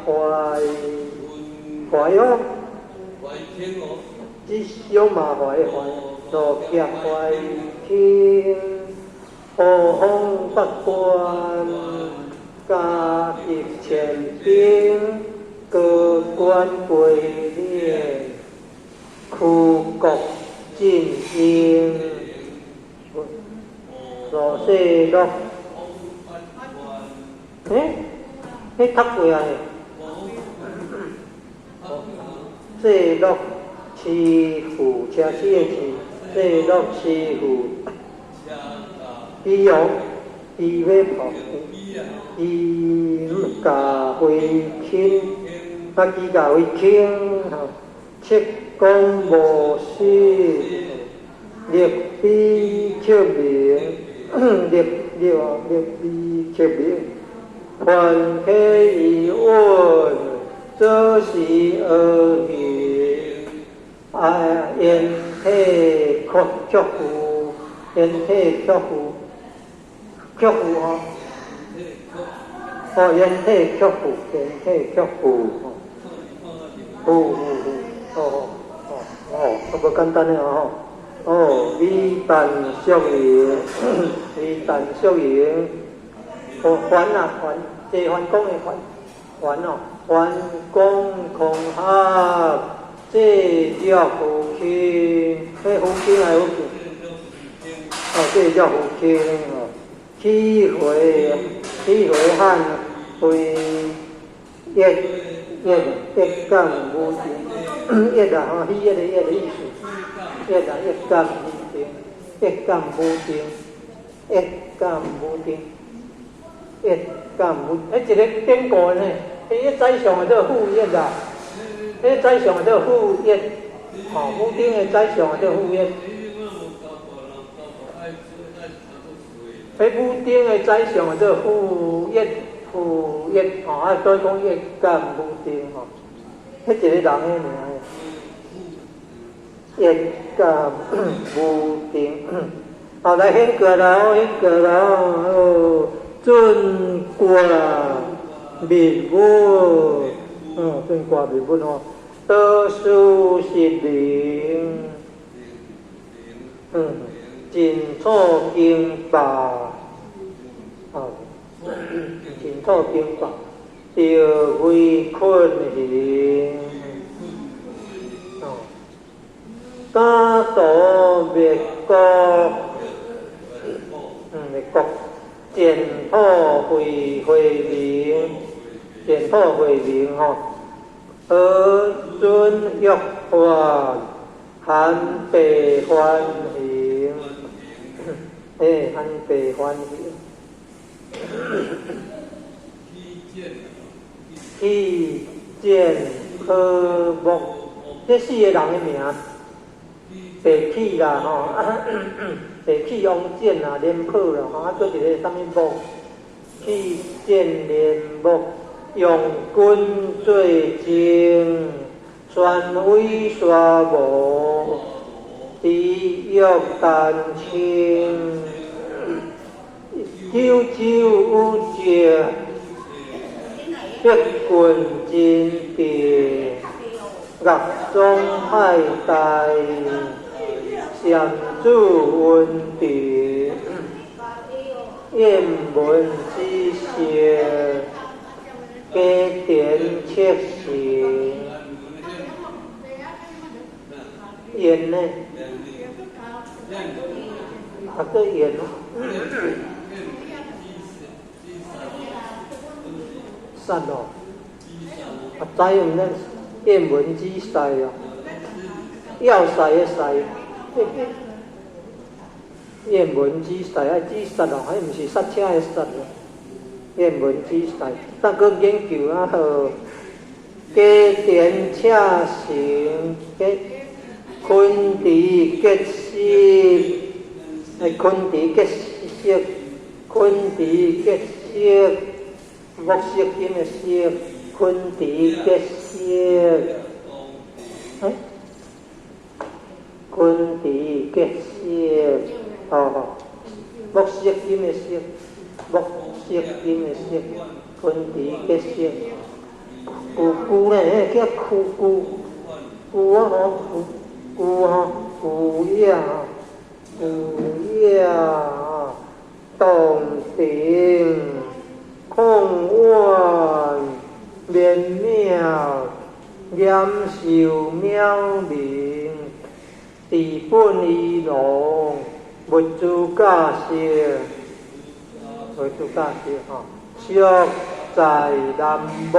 懷懷哦，吉凶嘛懷懷。路劫懷輕，何方八關，加集千兵，高官歸領，驅國進英，所說樂，欸，你讀過啊？說樂師傅，車子的車，說樂師傅，伊哦，伊欲跑，伊共回輕，啊，伊共回輕吼，七講無實，立比克明，立立立比克明，凡體疑問，做事而行，啊，言體克克夫，言體克夫，克夫吼，哦，言體克夫，言體克夫，吼，呼呼呼，哦哦哦，哦，無簡單的吼，哦，美陳淑瑩，美陳淑瑩，哦，桓啊桓，謝桓公的桓，桓哦，桓公孔合，這若父親，彼父親還父親？哦，這叫父親哦。起回起回漢回一一一干無定，一啊吼，彼一個一個意思，一啊一干無定，一干無定，一干無定，一干無，彼一個典故呢，彼個宰相叫傅說啦，彼個宰相叫傅說，吼，武丁的宰相叫傅說。彼武丁的宰相叫傅說，傅說吼，啊，所以講一干武丁吼，彼一個人的名，一干武丁，後來顯過來，顯過來哦，准卦滅物，嗯，准卦滅物吼，多數實靈，嗯。淨土經霸，哦，淨土經霸，著為困形，哦，家道滅國，嗯，滅國，淨土慧慧明，淨土慧明吼，何尊欲法，含白歡喜。欸，含白歡喜。去見何木，這四個人的名，白起啦吼，白起王翦啦，廉頗啦吼，啊，閣一個啥物木？去見廉木，用軍做證，宣威沙無，地獄丹青，九州有石，碧郡真地，樂宗派大，善子溫庭，燕文之色，家田七成，燕呢？啊，閣燕哦，殺哦，啊，知影咱燕文之塞哦，要塞的塞，燕文之塞啊，之殺哦，彼毋是剎車的剎哦，燕文之塞，咱閣研究啊好，家田赤成，家昆池結實，哎，昆池結實，昆池結實，木色金的色，昆池結實，哎，昆池結實，哦，木色金的色，木色金的色，昆池結實，舊舊呢，叫舊舊舊啊吼，舊吼。古雅，古雅，洞庭，控腕，绵渺，严寿渺明，治本仪容，物资假设，物资假设吼，俗在南无，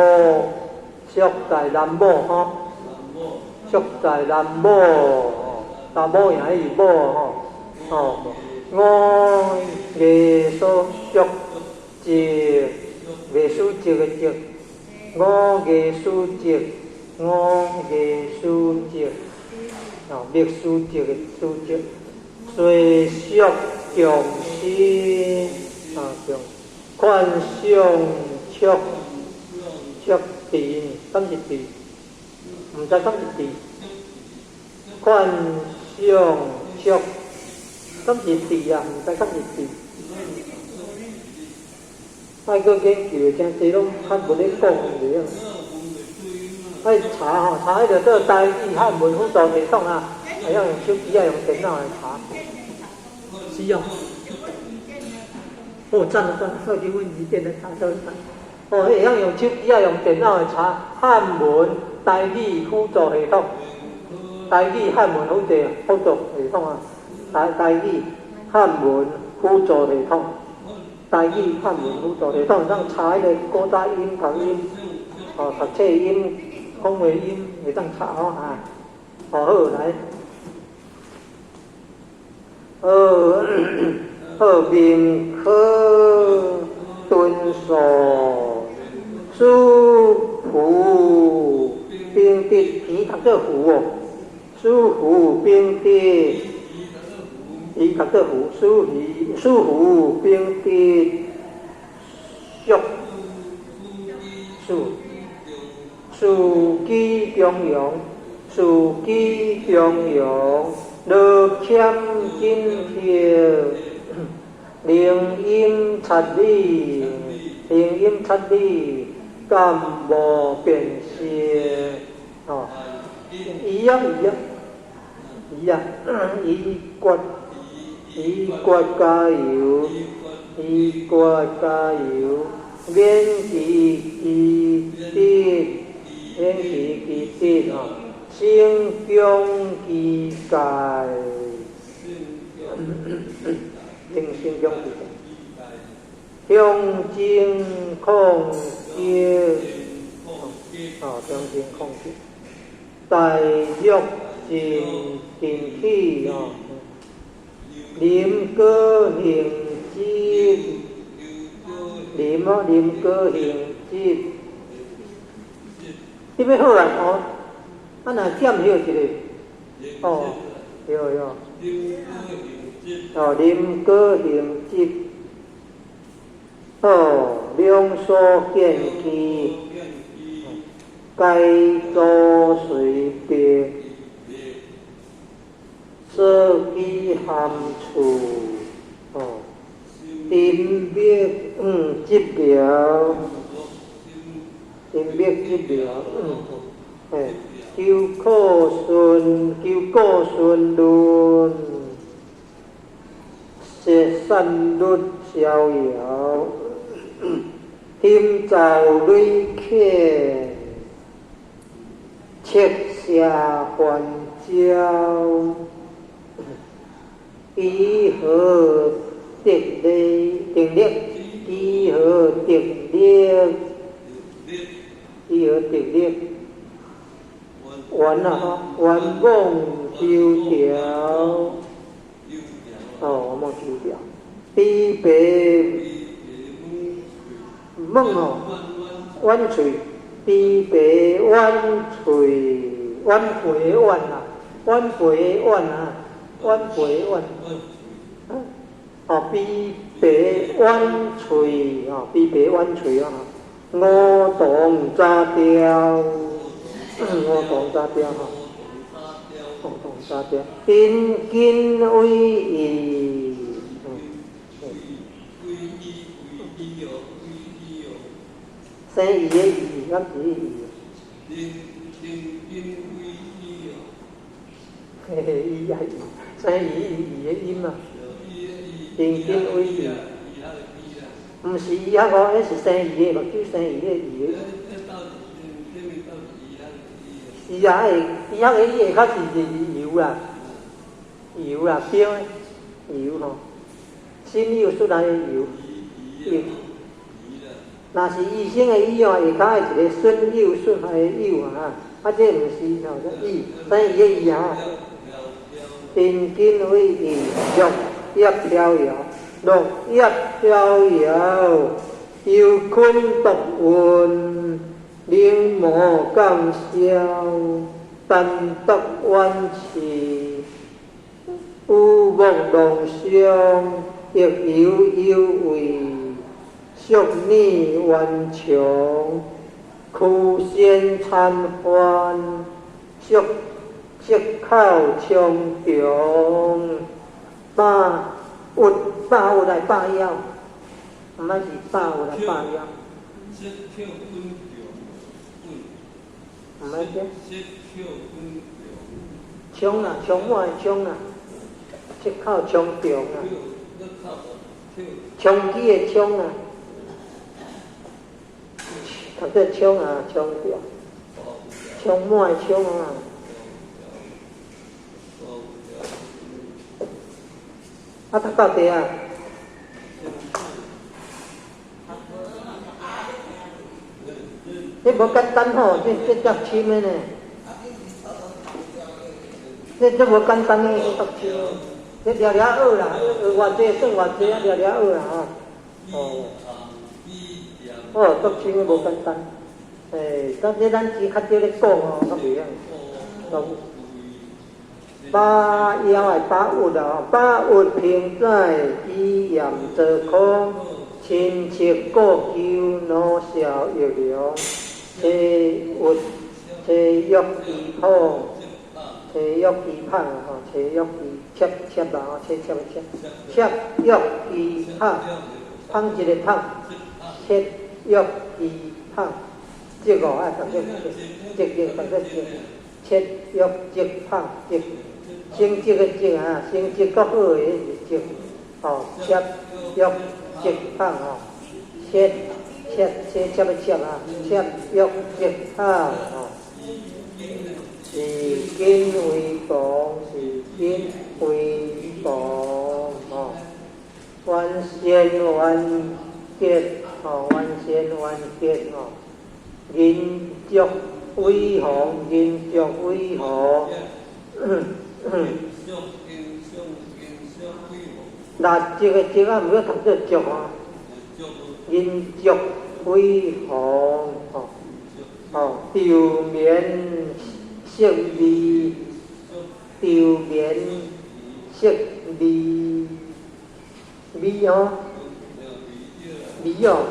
俗在南无吼，俗在南无，查某赢伊是某吼，吼，五艺术俗节，艺术节的节，五艺术节，五艺术节，哦，历史节的书节，随俗共新，啊，共宽相速速地，敢是地？毋知敢是地？宽相速，敢是地啊？毋知敢是地？愛閣研究的，誠濟攏較無咧講的樣。愛查吼，查彼個做台語漢文輔助系統啊，會曉用手機啊，用電腦來查。是哦。哦，讚啊讚，我去阮字典來查做查。哦，會曉用手機啊，用電腦來查漢文台語輔助系統，台語漢文輔助系統啊，台語漢文輔助系統，台語漢文輔助系統，會當查彼個古早音讀音，哦，讀冊音、講話音會當查哦哈。哦好來，好，好明科敦素，書符兵的，皮讀做符哦，書符兵的，伊讀做符，書符書符兵的，俗書書記中庸，書記中庸，羅謙金票，靈音七理，靈音七理，敢無辨識？哦，伊啊伊啊，伊啊，伊決伊決加油，伊決加油，免其其德，免其其德哦，成功其界，成成功其界，向真控制，哦，向真控制，大欲盡盡起哦，林果行之，林哦，林果行之，你欲好來哦，啊若減許一个，哦，對對，哦，林果行之，哦，兩所見機，該做隨別，設計含處，哦，丁滅嗯，執苗，丁滅執苗，嗯，哎，求可順，求過順論，說散律逍遙，天造累客，赤下還焦，以何得力？定力，以何得力？以何得力？願啊，願望修調，哦，願望修調，比白問哦，彎喙，比白彎喙，彎背彎啊，彎背彎啊，彎背彎，哦，比白彎喙哦，比白彎喙啊，五動雜調，五動雜調吼，五動雜調，陰根為義，歸依歸依哦，歸依哦。生意的意，敢是意？人人根為義哦。嘿嘿，伊也生魚魚的音啊，引經為魚，毋是伊遐個，彼是生魚的，目睭生魚的魚的。伊遐的，伊遐個伊下較是油啦，油啦，標油吼，心有出來的油，油。若是醫生的醫哦，下跤的一個損友損的友啊，啊，這毋是吼，這醫生魚的魚啊。引經為魚，落葉飄搖，落葉飄搖，幽坤獨運，靈魔降消，單獨遠去，雨幕濃霜，亦猶有為，宿孽冤長，驅仙參幻，宿息口蒼長，百鬱百鬱來百夭，毋捌是百鬱來百夭。毋捌這。衝啊，充滿的充啊，息口蒼長啊，衝擊的衝啊，讀做衝啊，衝長，充滿的充啊。啊，讀到底啊？這無簡單吼，這這足深的呢。這無簡單的，這足深的。這掠掠學啦，學偌濟算偌濟啊，掠掠學啦吼。哦。哦，足深的無簡單。欸，但這咱只較少咧講哦，較袂曉。百夭的百鬱啊，百鬱平載，以炎則空，親切故求，奴笑玉容，切鬱切欲其胖，切欲其胖吼，切欲其切切啦吼，切切切，切欲其胖，胖一個胖，切欲其胖，這個愛讀做這個讀做切，切欲積胖積。成績的績啊，成績閣好的是績，吼，切欲積胖吼，切切切切的切啊，切欲積胖吼，是根為薄，是根為薄吼，願仙願結吼，願仙願結吼，人足為紅，人足為紅。那這個這個毋要讀做足啊，人足為紅吼，吼，丟面色味，丟面色味，味哦，味哦，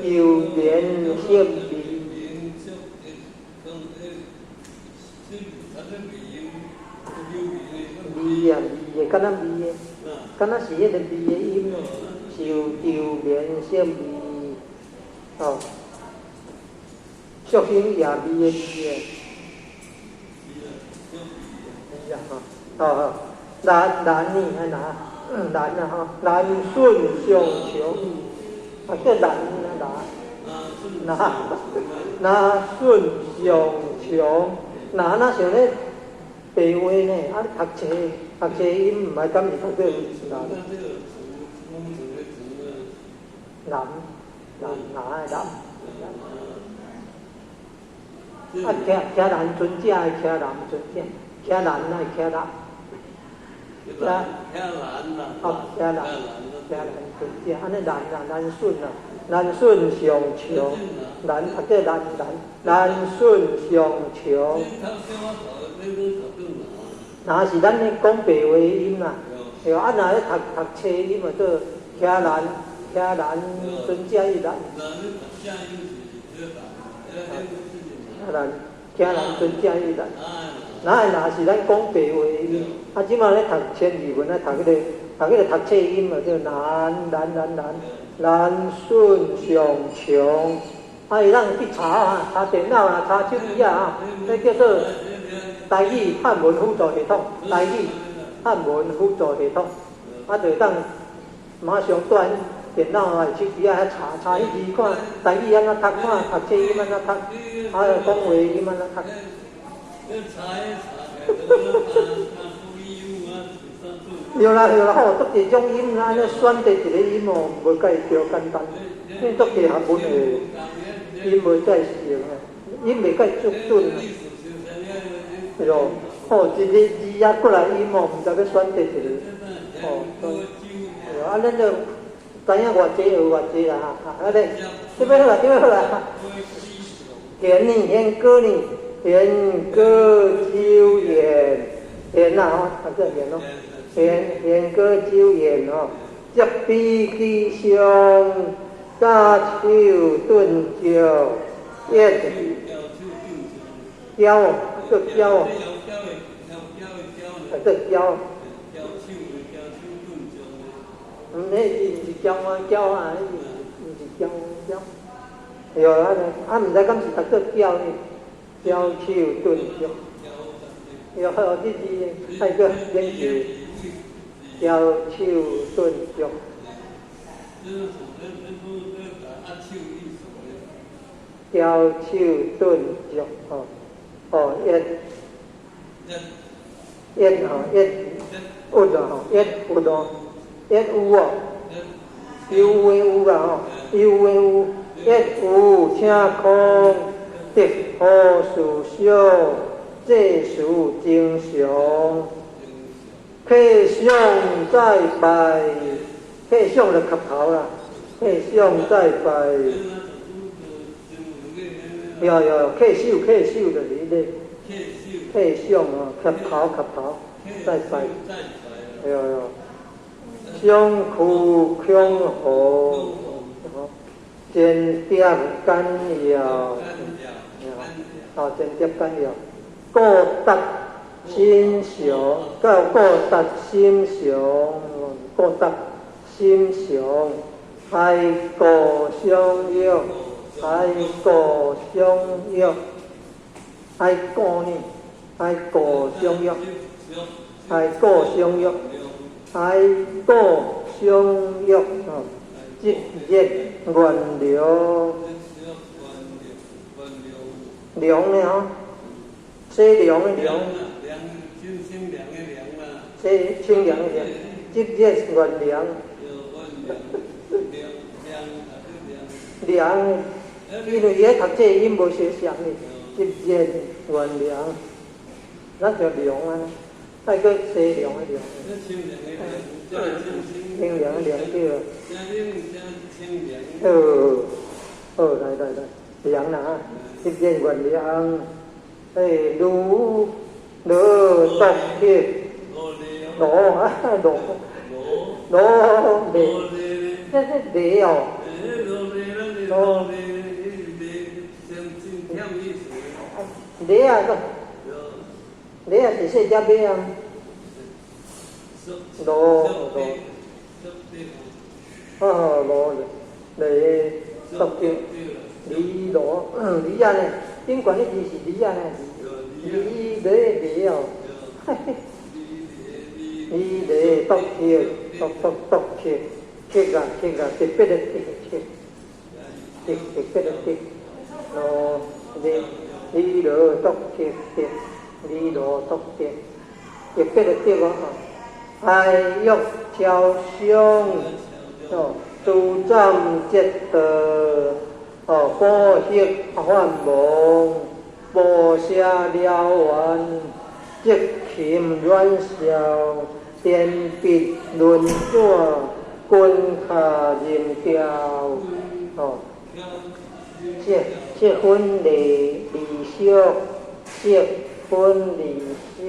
丟面色味。味啊味的，敢若味的，敢若是彼個味的音哦，受丟面色味，吼，俗興也味的味的，味啊吼，吼吼，難難呢，愛難，難啊吼，難順上窮，啊叫難啊難，難難順上窮，難若像咧。白話呢，啊！讀冊讀冊音毋愛敢是讀做難。難難難的難。啊，騎騎難尊者的騎難尊者，騎難愛騎難。騎難哦，騎難騎難尊者，按呢難啊難順啊，難順上窮，難讀做難難難順上窮。若是咱咧講白話音啦，對啊，若咧讀讀冊音嘛做騎難騎難尊者伊難。騎難騎難尊者伊難，哪會若是咱講白話音？啊，這馬咧讀千字文啊，讀彼個讀彼個讀冊音嘛叫難難難難難順上窮。啊，會當去查啊，查電腦啊，查手機啊，彼叫做。台語漢文輔助系統，台語漢文輔助系統，啊，就會當馬上蹛電腦啊、手機啊遐查查彼字，看台語按怎讀，看讀冊音按怎讀，啊，講話音按怎讀。對啦對啦，吼，足濟種音啊，按呢選擇一个音哦，無介著簡單，因為足濟學問的音無介熟啊，音袂介足準啊。對咯，吼，一个字啊，過來音哦，毋知欲選擇一个，吼，對，啊，咱就知影偌濟學偌濟啦，哈，啊咧，這欲好啦，這欲好啦，賢呢，賢哥呢，賢哥久遠，賢啊，吼，啊這賢咯，賢賢哥久遠吼，接比其上，加手頓腳，一，嬌哦，叫嬌哦，啊這嬌。毋，彼字毋是嬌啊，嬌啊，彼字毋是嬌嬌。對啊，啊，毋知敢是讀做嬌呢？嬌手頓腳。對，好，這字愛閣研究。嬌手頓腳。嬌手頓腳，吼，哦，一，一吼，一，有哦，一有哦。一有哦，有的有啦吼，有的有，一有請空，得何事想，這事正常。叩上再拜，叩上就磕頭啦，叩上再拜。對對，叩首叩首就是彼個，叩上哦，磕頭磕頭，再拜。對對。相苦恐何，前蝶緊要，啊，前蝶緊要，故達心常，到故達心常，故達心常，海故相約，海故相約，海故呢？海故相約，海故相約。海故相約，哦，積日願良，良呢吼，洗涼的涼，洗清涼的涼，積日願良，涼，因為伊咧讀冊音無相像呢，積日願良，咱就涼啊。愛閣洗涼的涼，清涼的涼對。好，好來來來，涼啦哈，積日願涼，哎，盧盧獨克，羅啊羅，羅雷，這這雷哦，羅，雷啊個。你啊是細隻馬啊，羅羅，哦羅雷獨克，李羅李啊呢？頂懸彼字是李啊呢？李雷雷哦，嘿嘿，李雷獨克，獨獨獨克，克啊克啊，特別的克克，特特別的克，羅雷李羅獨克克。李羅獨克，特別的克哦，愛欲超上，哦，諸斬節道，哦，寶血法王，菩薩了願，積琴軟笑，顛筆輪轉，滾卡人調，哦，這這分離離相，這分離相，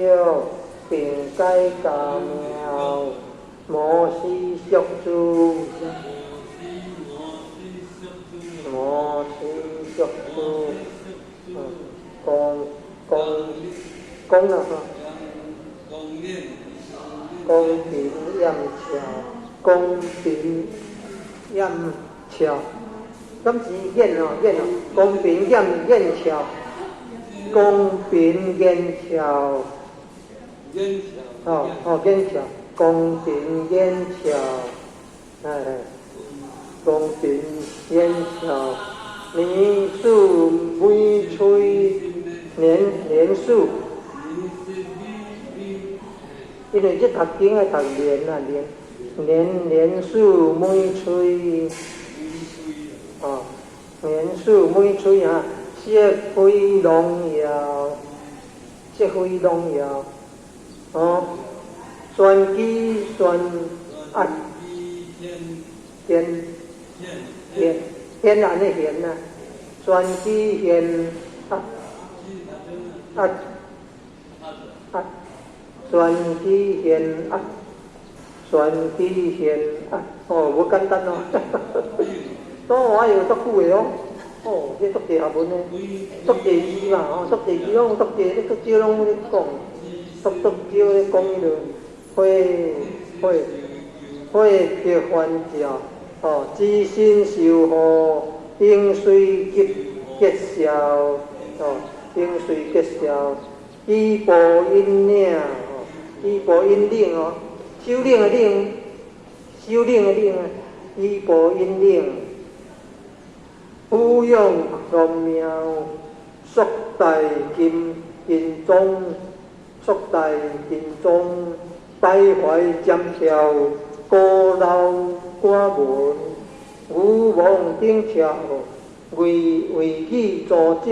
並解家妙，摩斯俗諸，摩斯俗諸，講講講啦哈，公平驗橋，公平驗橋，敢是驗哦驗哦，公平驗驗橋。公平言巧，哦哦，言巧，公平言巧，哎，公平言巧，年数每吹，年年數，因為這讀經愛讀連啊連，年年數每吹，哦，年數每吹啊，色非榮耀，色非榮耀，哦，宣機宣啊，現現現按呢現啊，宣機現啊啊啊，宣機現啊，宣機現啊，哦，無簡單哦，哦，我有足久的哦，哦，這足濟學問的，足濟字嘛，哦，足濟字攏足濟，你足少攏咧講，足足少咧講彼落，火火火著還照，哦，資身受護，應隨結結消，哦，應隨結消，依報引領，哦，依報引領哦，首領的領，首領的領啊，依報引領，撫養宗廟，束帶金金裝，束帶金裝，徘徊尖跳，孤陋寡聞，牛虻頂跳，為為語助者，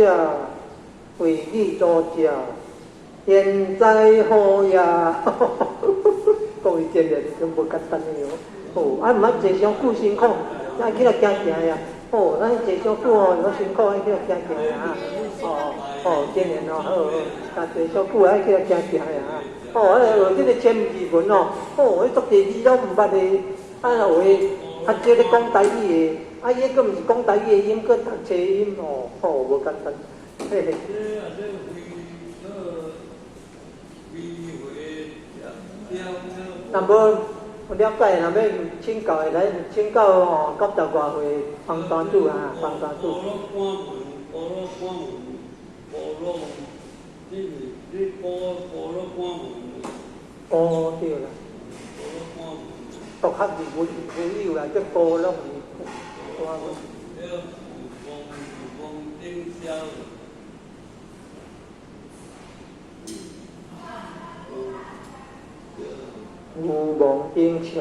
為語助者，現在好呀！講伊真個真無簡單的哦。哦，啊，毋捌坐傷久辛苦，愛起來行行呀。哦，咱坐傷久哦，較辛苦，愛起來行行呀。哦哦，真然哦，好好，啊，坐傷久愛起來行行呀。哦，啊，學這個千字文哦，哦，彼足濟字攏毋捌的，啊，有的較少咧講台語的，啊，伊彼閣毋是講台語的音，閣讀冊音哦，哦，無簡單，嘿嘿。若無了解，若欲請教的來請教哦，九十外歲方大主啊，方大主。哦，對啦。獨學字無無有啦，叫孤落字官文。牛虻頂橋，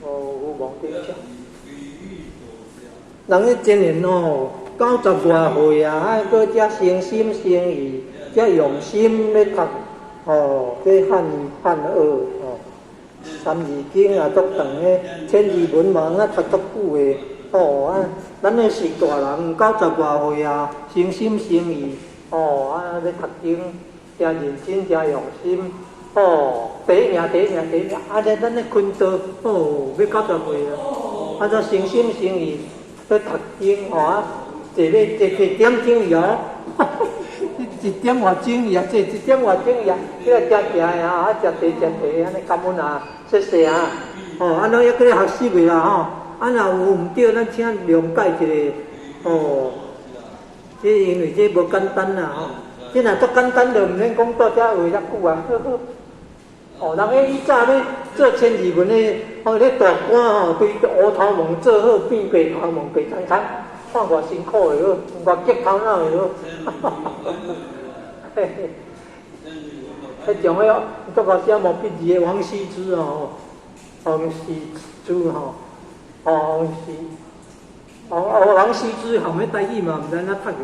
哦，牛虻頂橋。人彼真然哦，九十外歲啊，還閣遮誠心誠意，遮用心欲讀，哦，這漢漢學哦，三字經也足長的，千字文嘛啊讀足久的，哦啊，咱彼是大人九十外歲啊，誠心誠意，哦啊，欲讀經，誠認真，誠用心。哦，第一名，第一名，第一名！啊，咧咱咧坤道，哦，欲九十歲啊，啊，才誠心誠意欲讀經，吼啊，坐咧坐一點鐘伊哦，一點外鐘伊啊，坐一點外鐘伊啊，起來行行的啊，啊，食茶食茶，按呢感恩啊，謝謝啊，哦，按呢猶閣咧學習的啦吼，啊，若有毋對，咱請諒解一下，哦，這因為這無簡單啦吼，這若足簡單，就毋免講蹛遮學遮久啊。呵呵。哦，人彼以早咧做千字文的，哦，咧大官吼，規烏頭毛做好變白頭毛，白蒼蒼，看偌辛苦的好，偌激頭腦的好。哈哈哈！嘿嘿，彼種彼足夠寫毛筆字的王羲之哦，王羲之吼，王羲，哦哦，王羲之含彼台語嘛，毋知按怎讀去。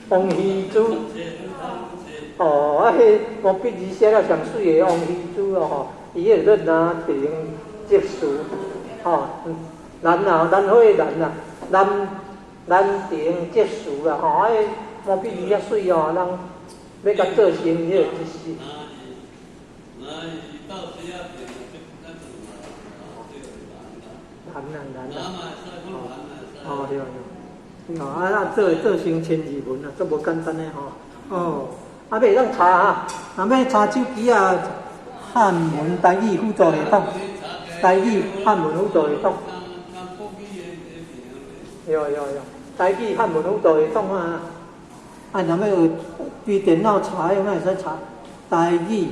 王羲之。哦，啊，彼毛筆字寫了上媠的王羲之哦，吼，伊彼個叫蘭亭集序，吼，蘭啊，蘭花的蘭啊，蘭蘭亭集序啦，吼，啊，彼毛筆字遐媠哦，人欲共做成彼個一時。難啊難啊，哦，對對，哦，啊啊做做成千字文啊，足無簡單的吼，哦。啊，欲會當查啊，若欲查手機啊，漢文台語輔助系統，台語漢文輔助系統。對對對，台語漢文輔助系統啊，啊，若欲學對電腦查，敢會使查台語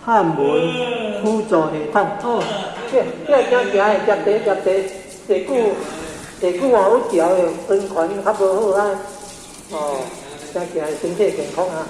漢文輔助系統。哦，這這行行的，食茶食茶，坐久坐久哦，有調的溫泉較無好啊。哦，行行身體健康啊。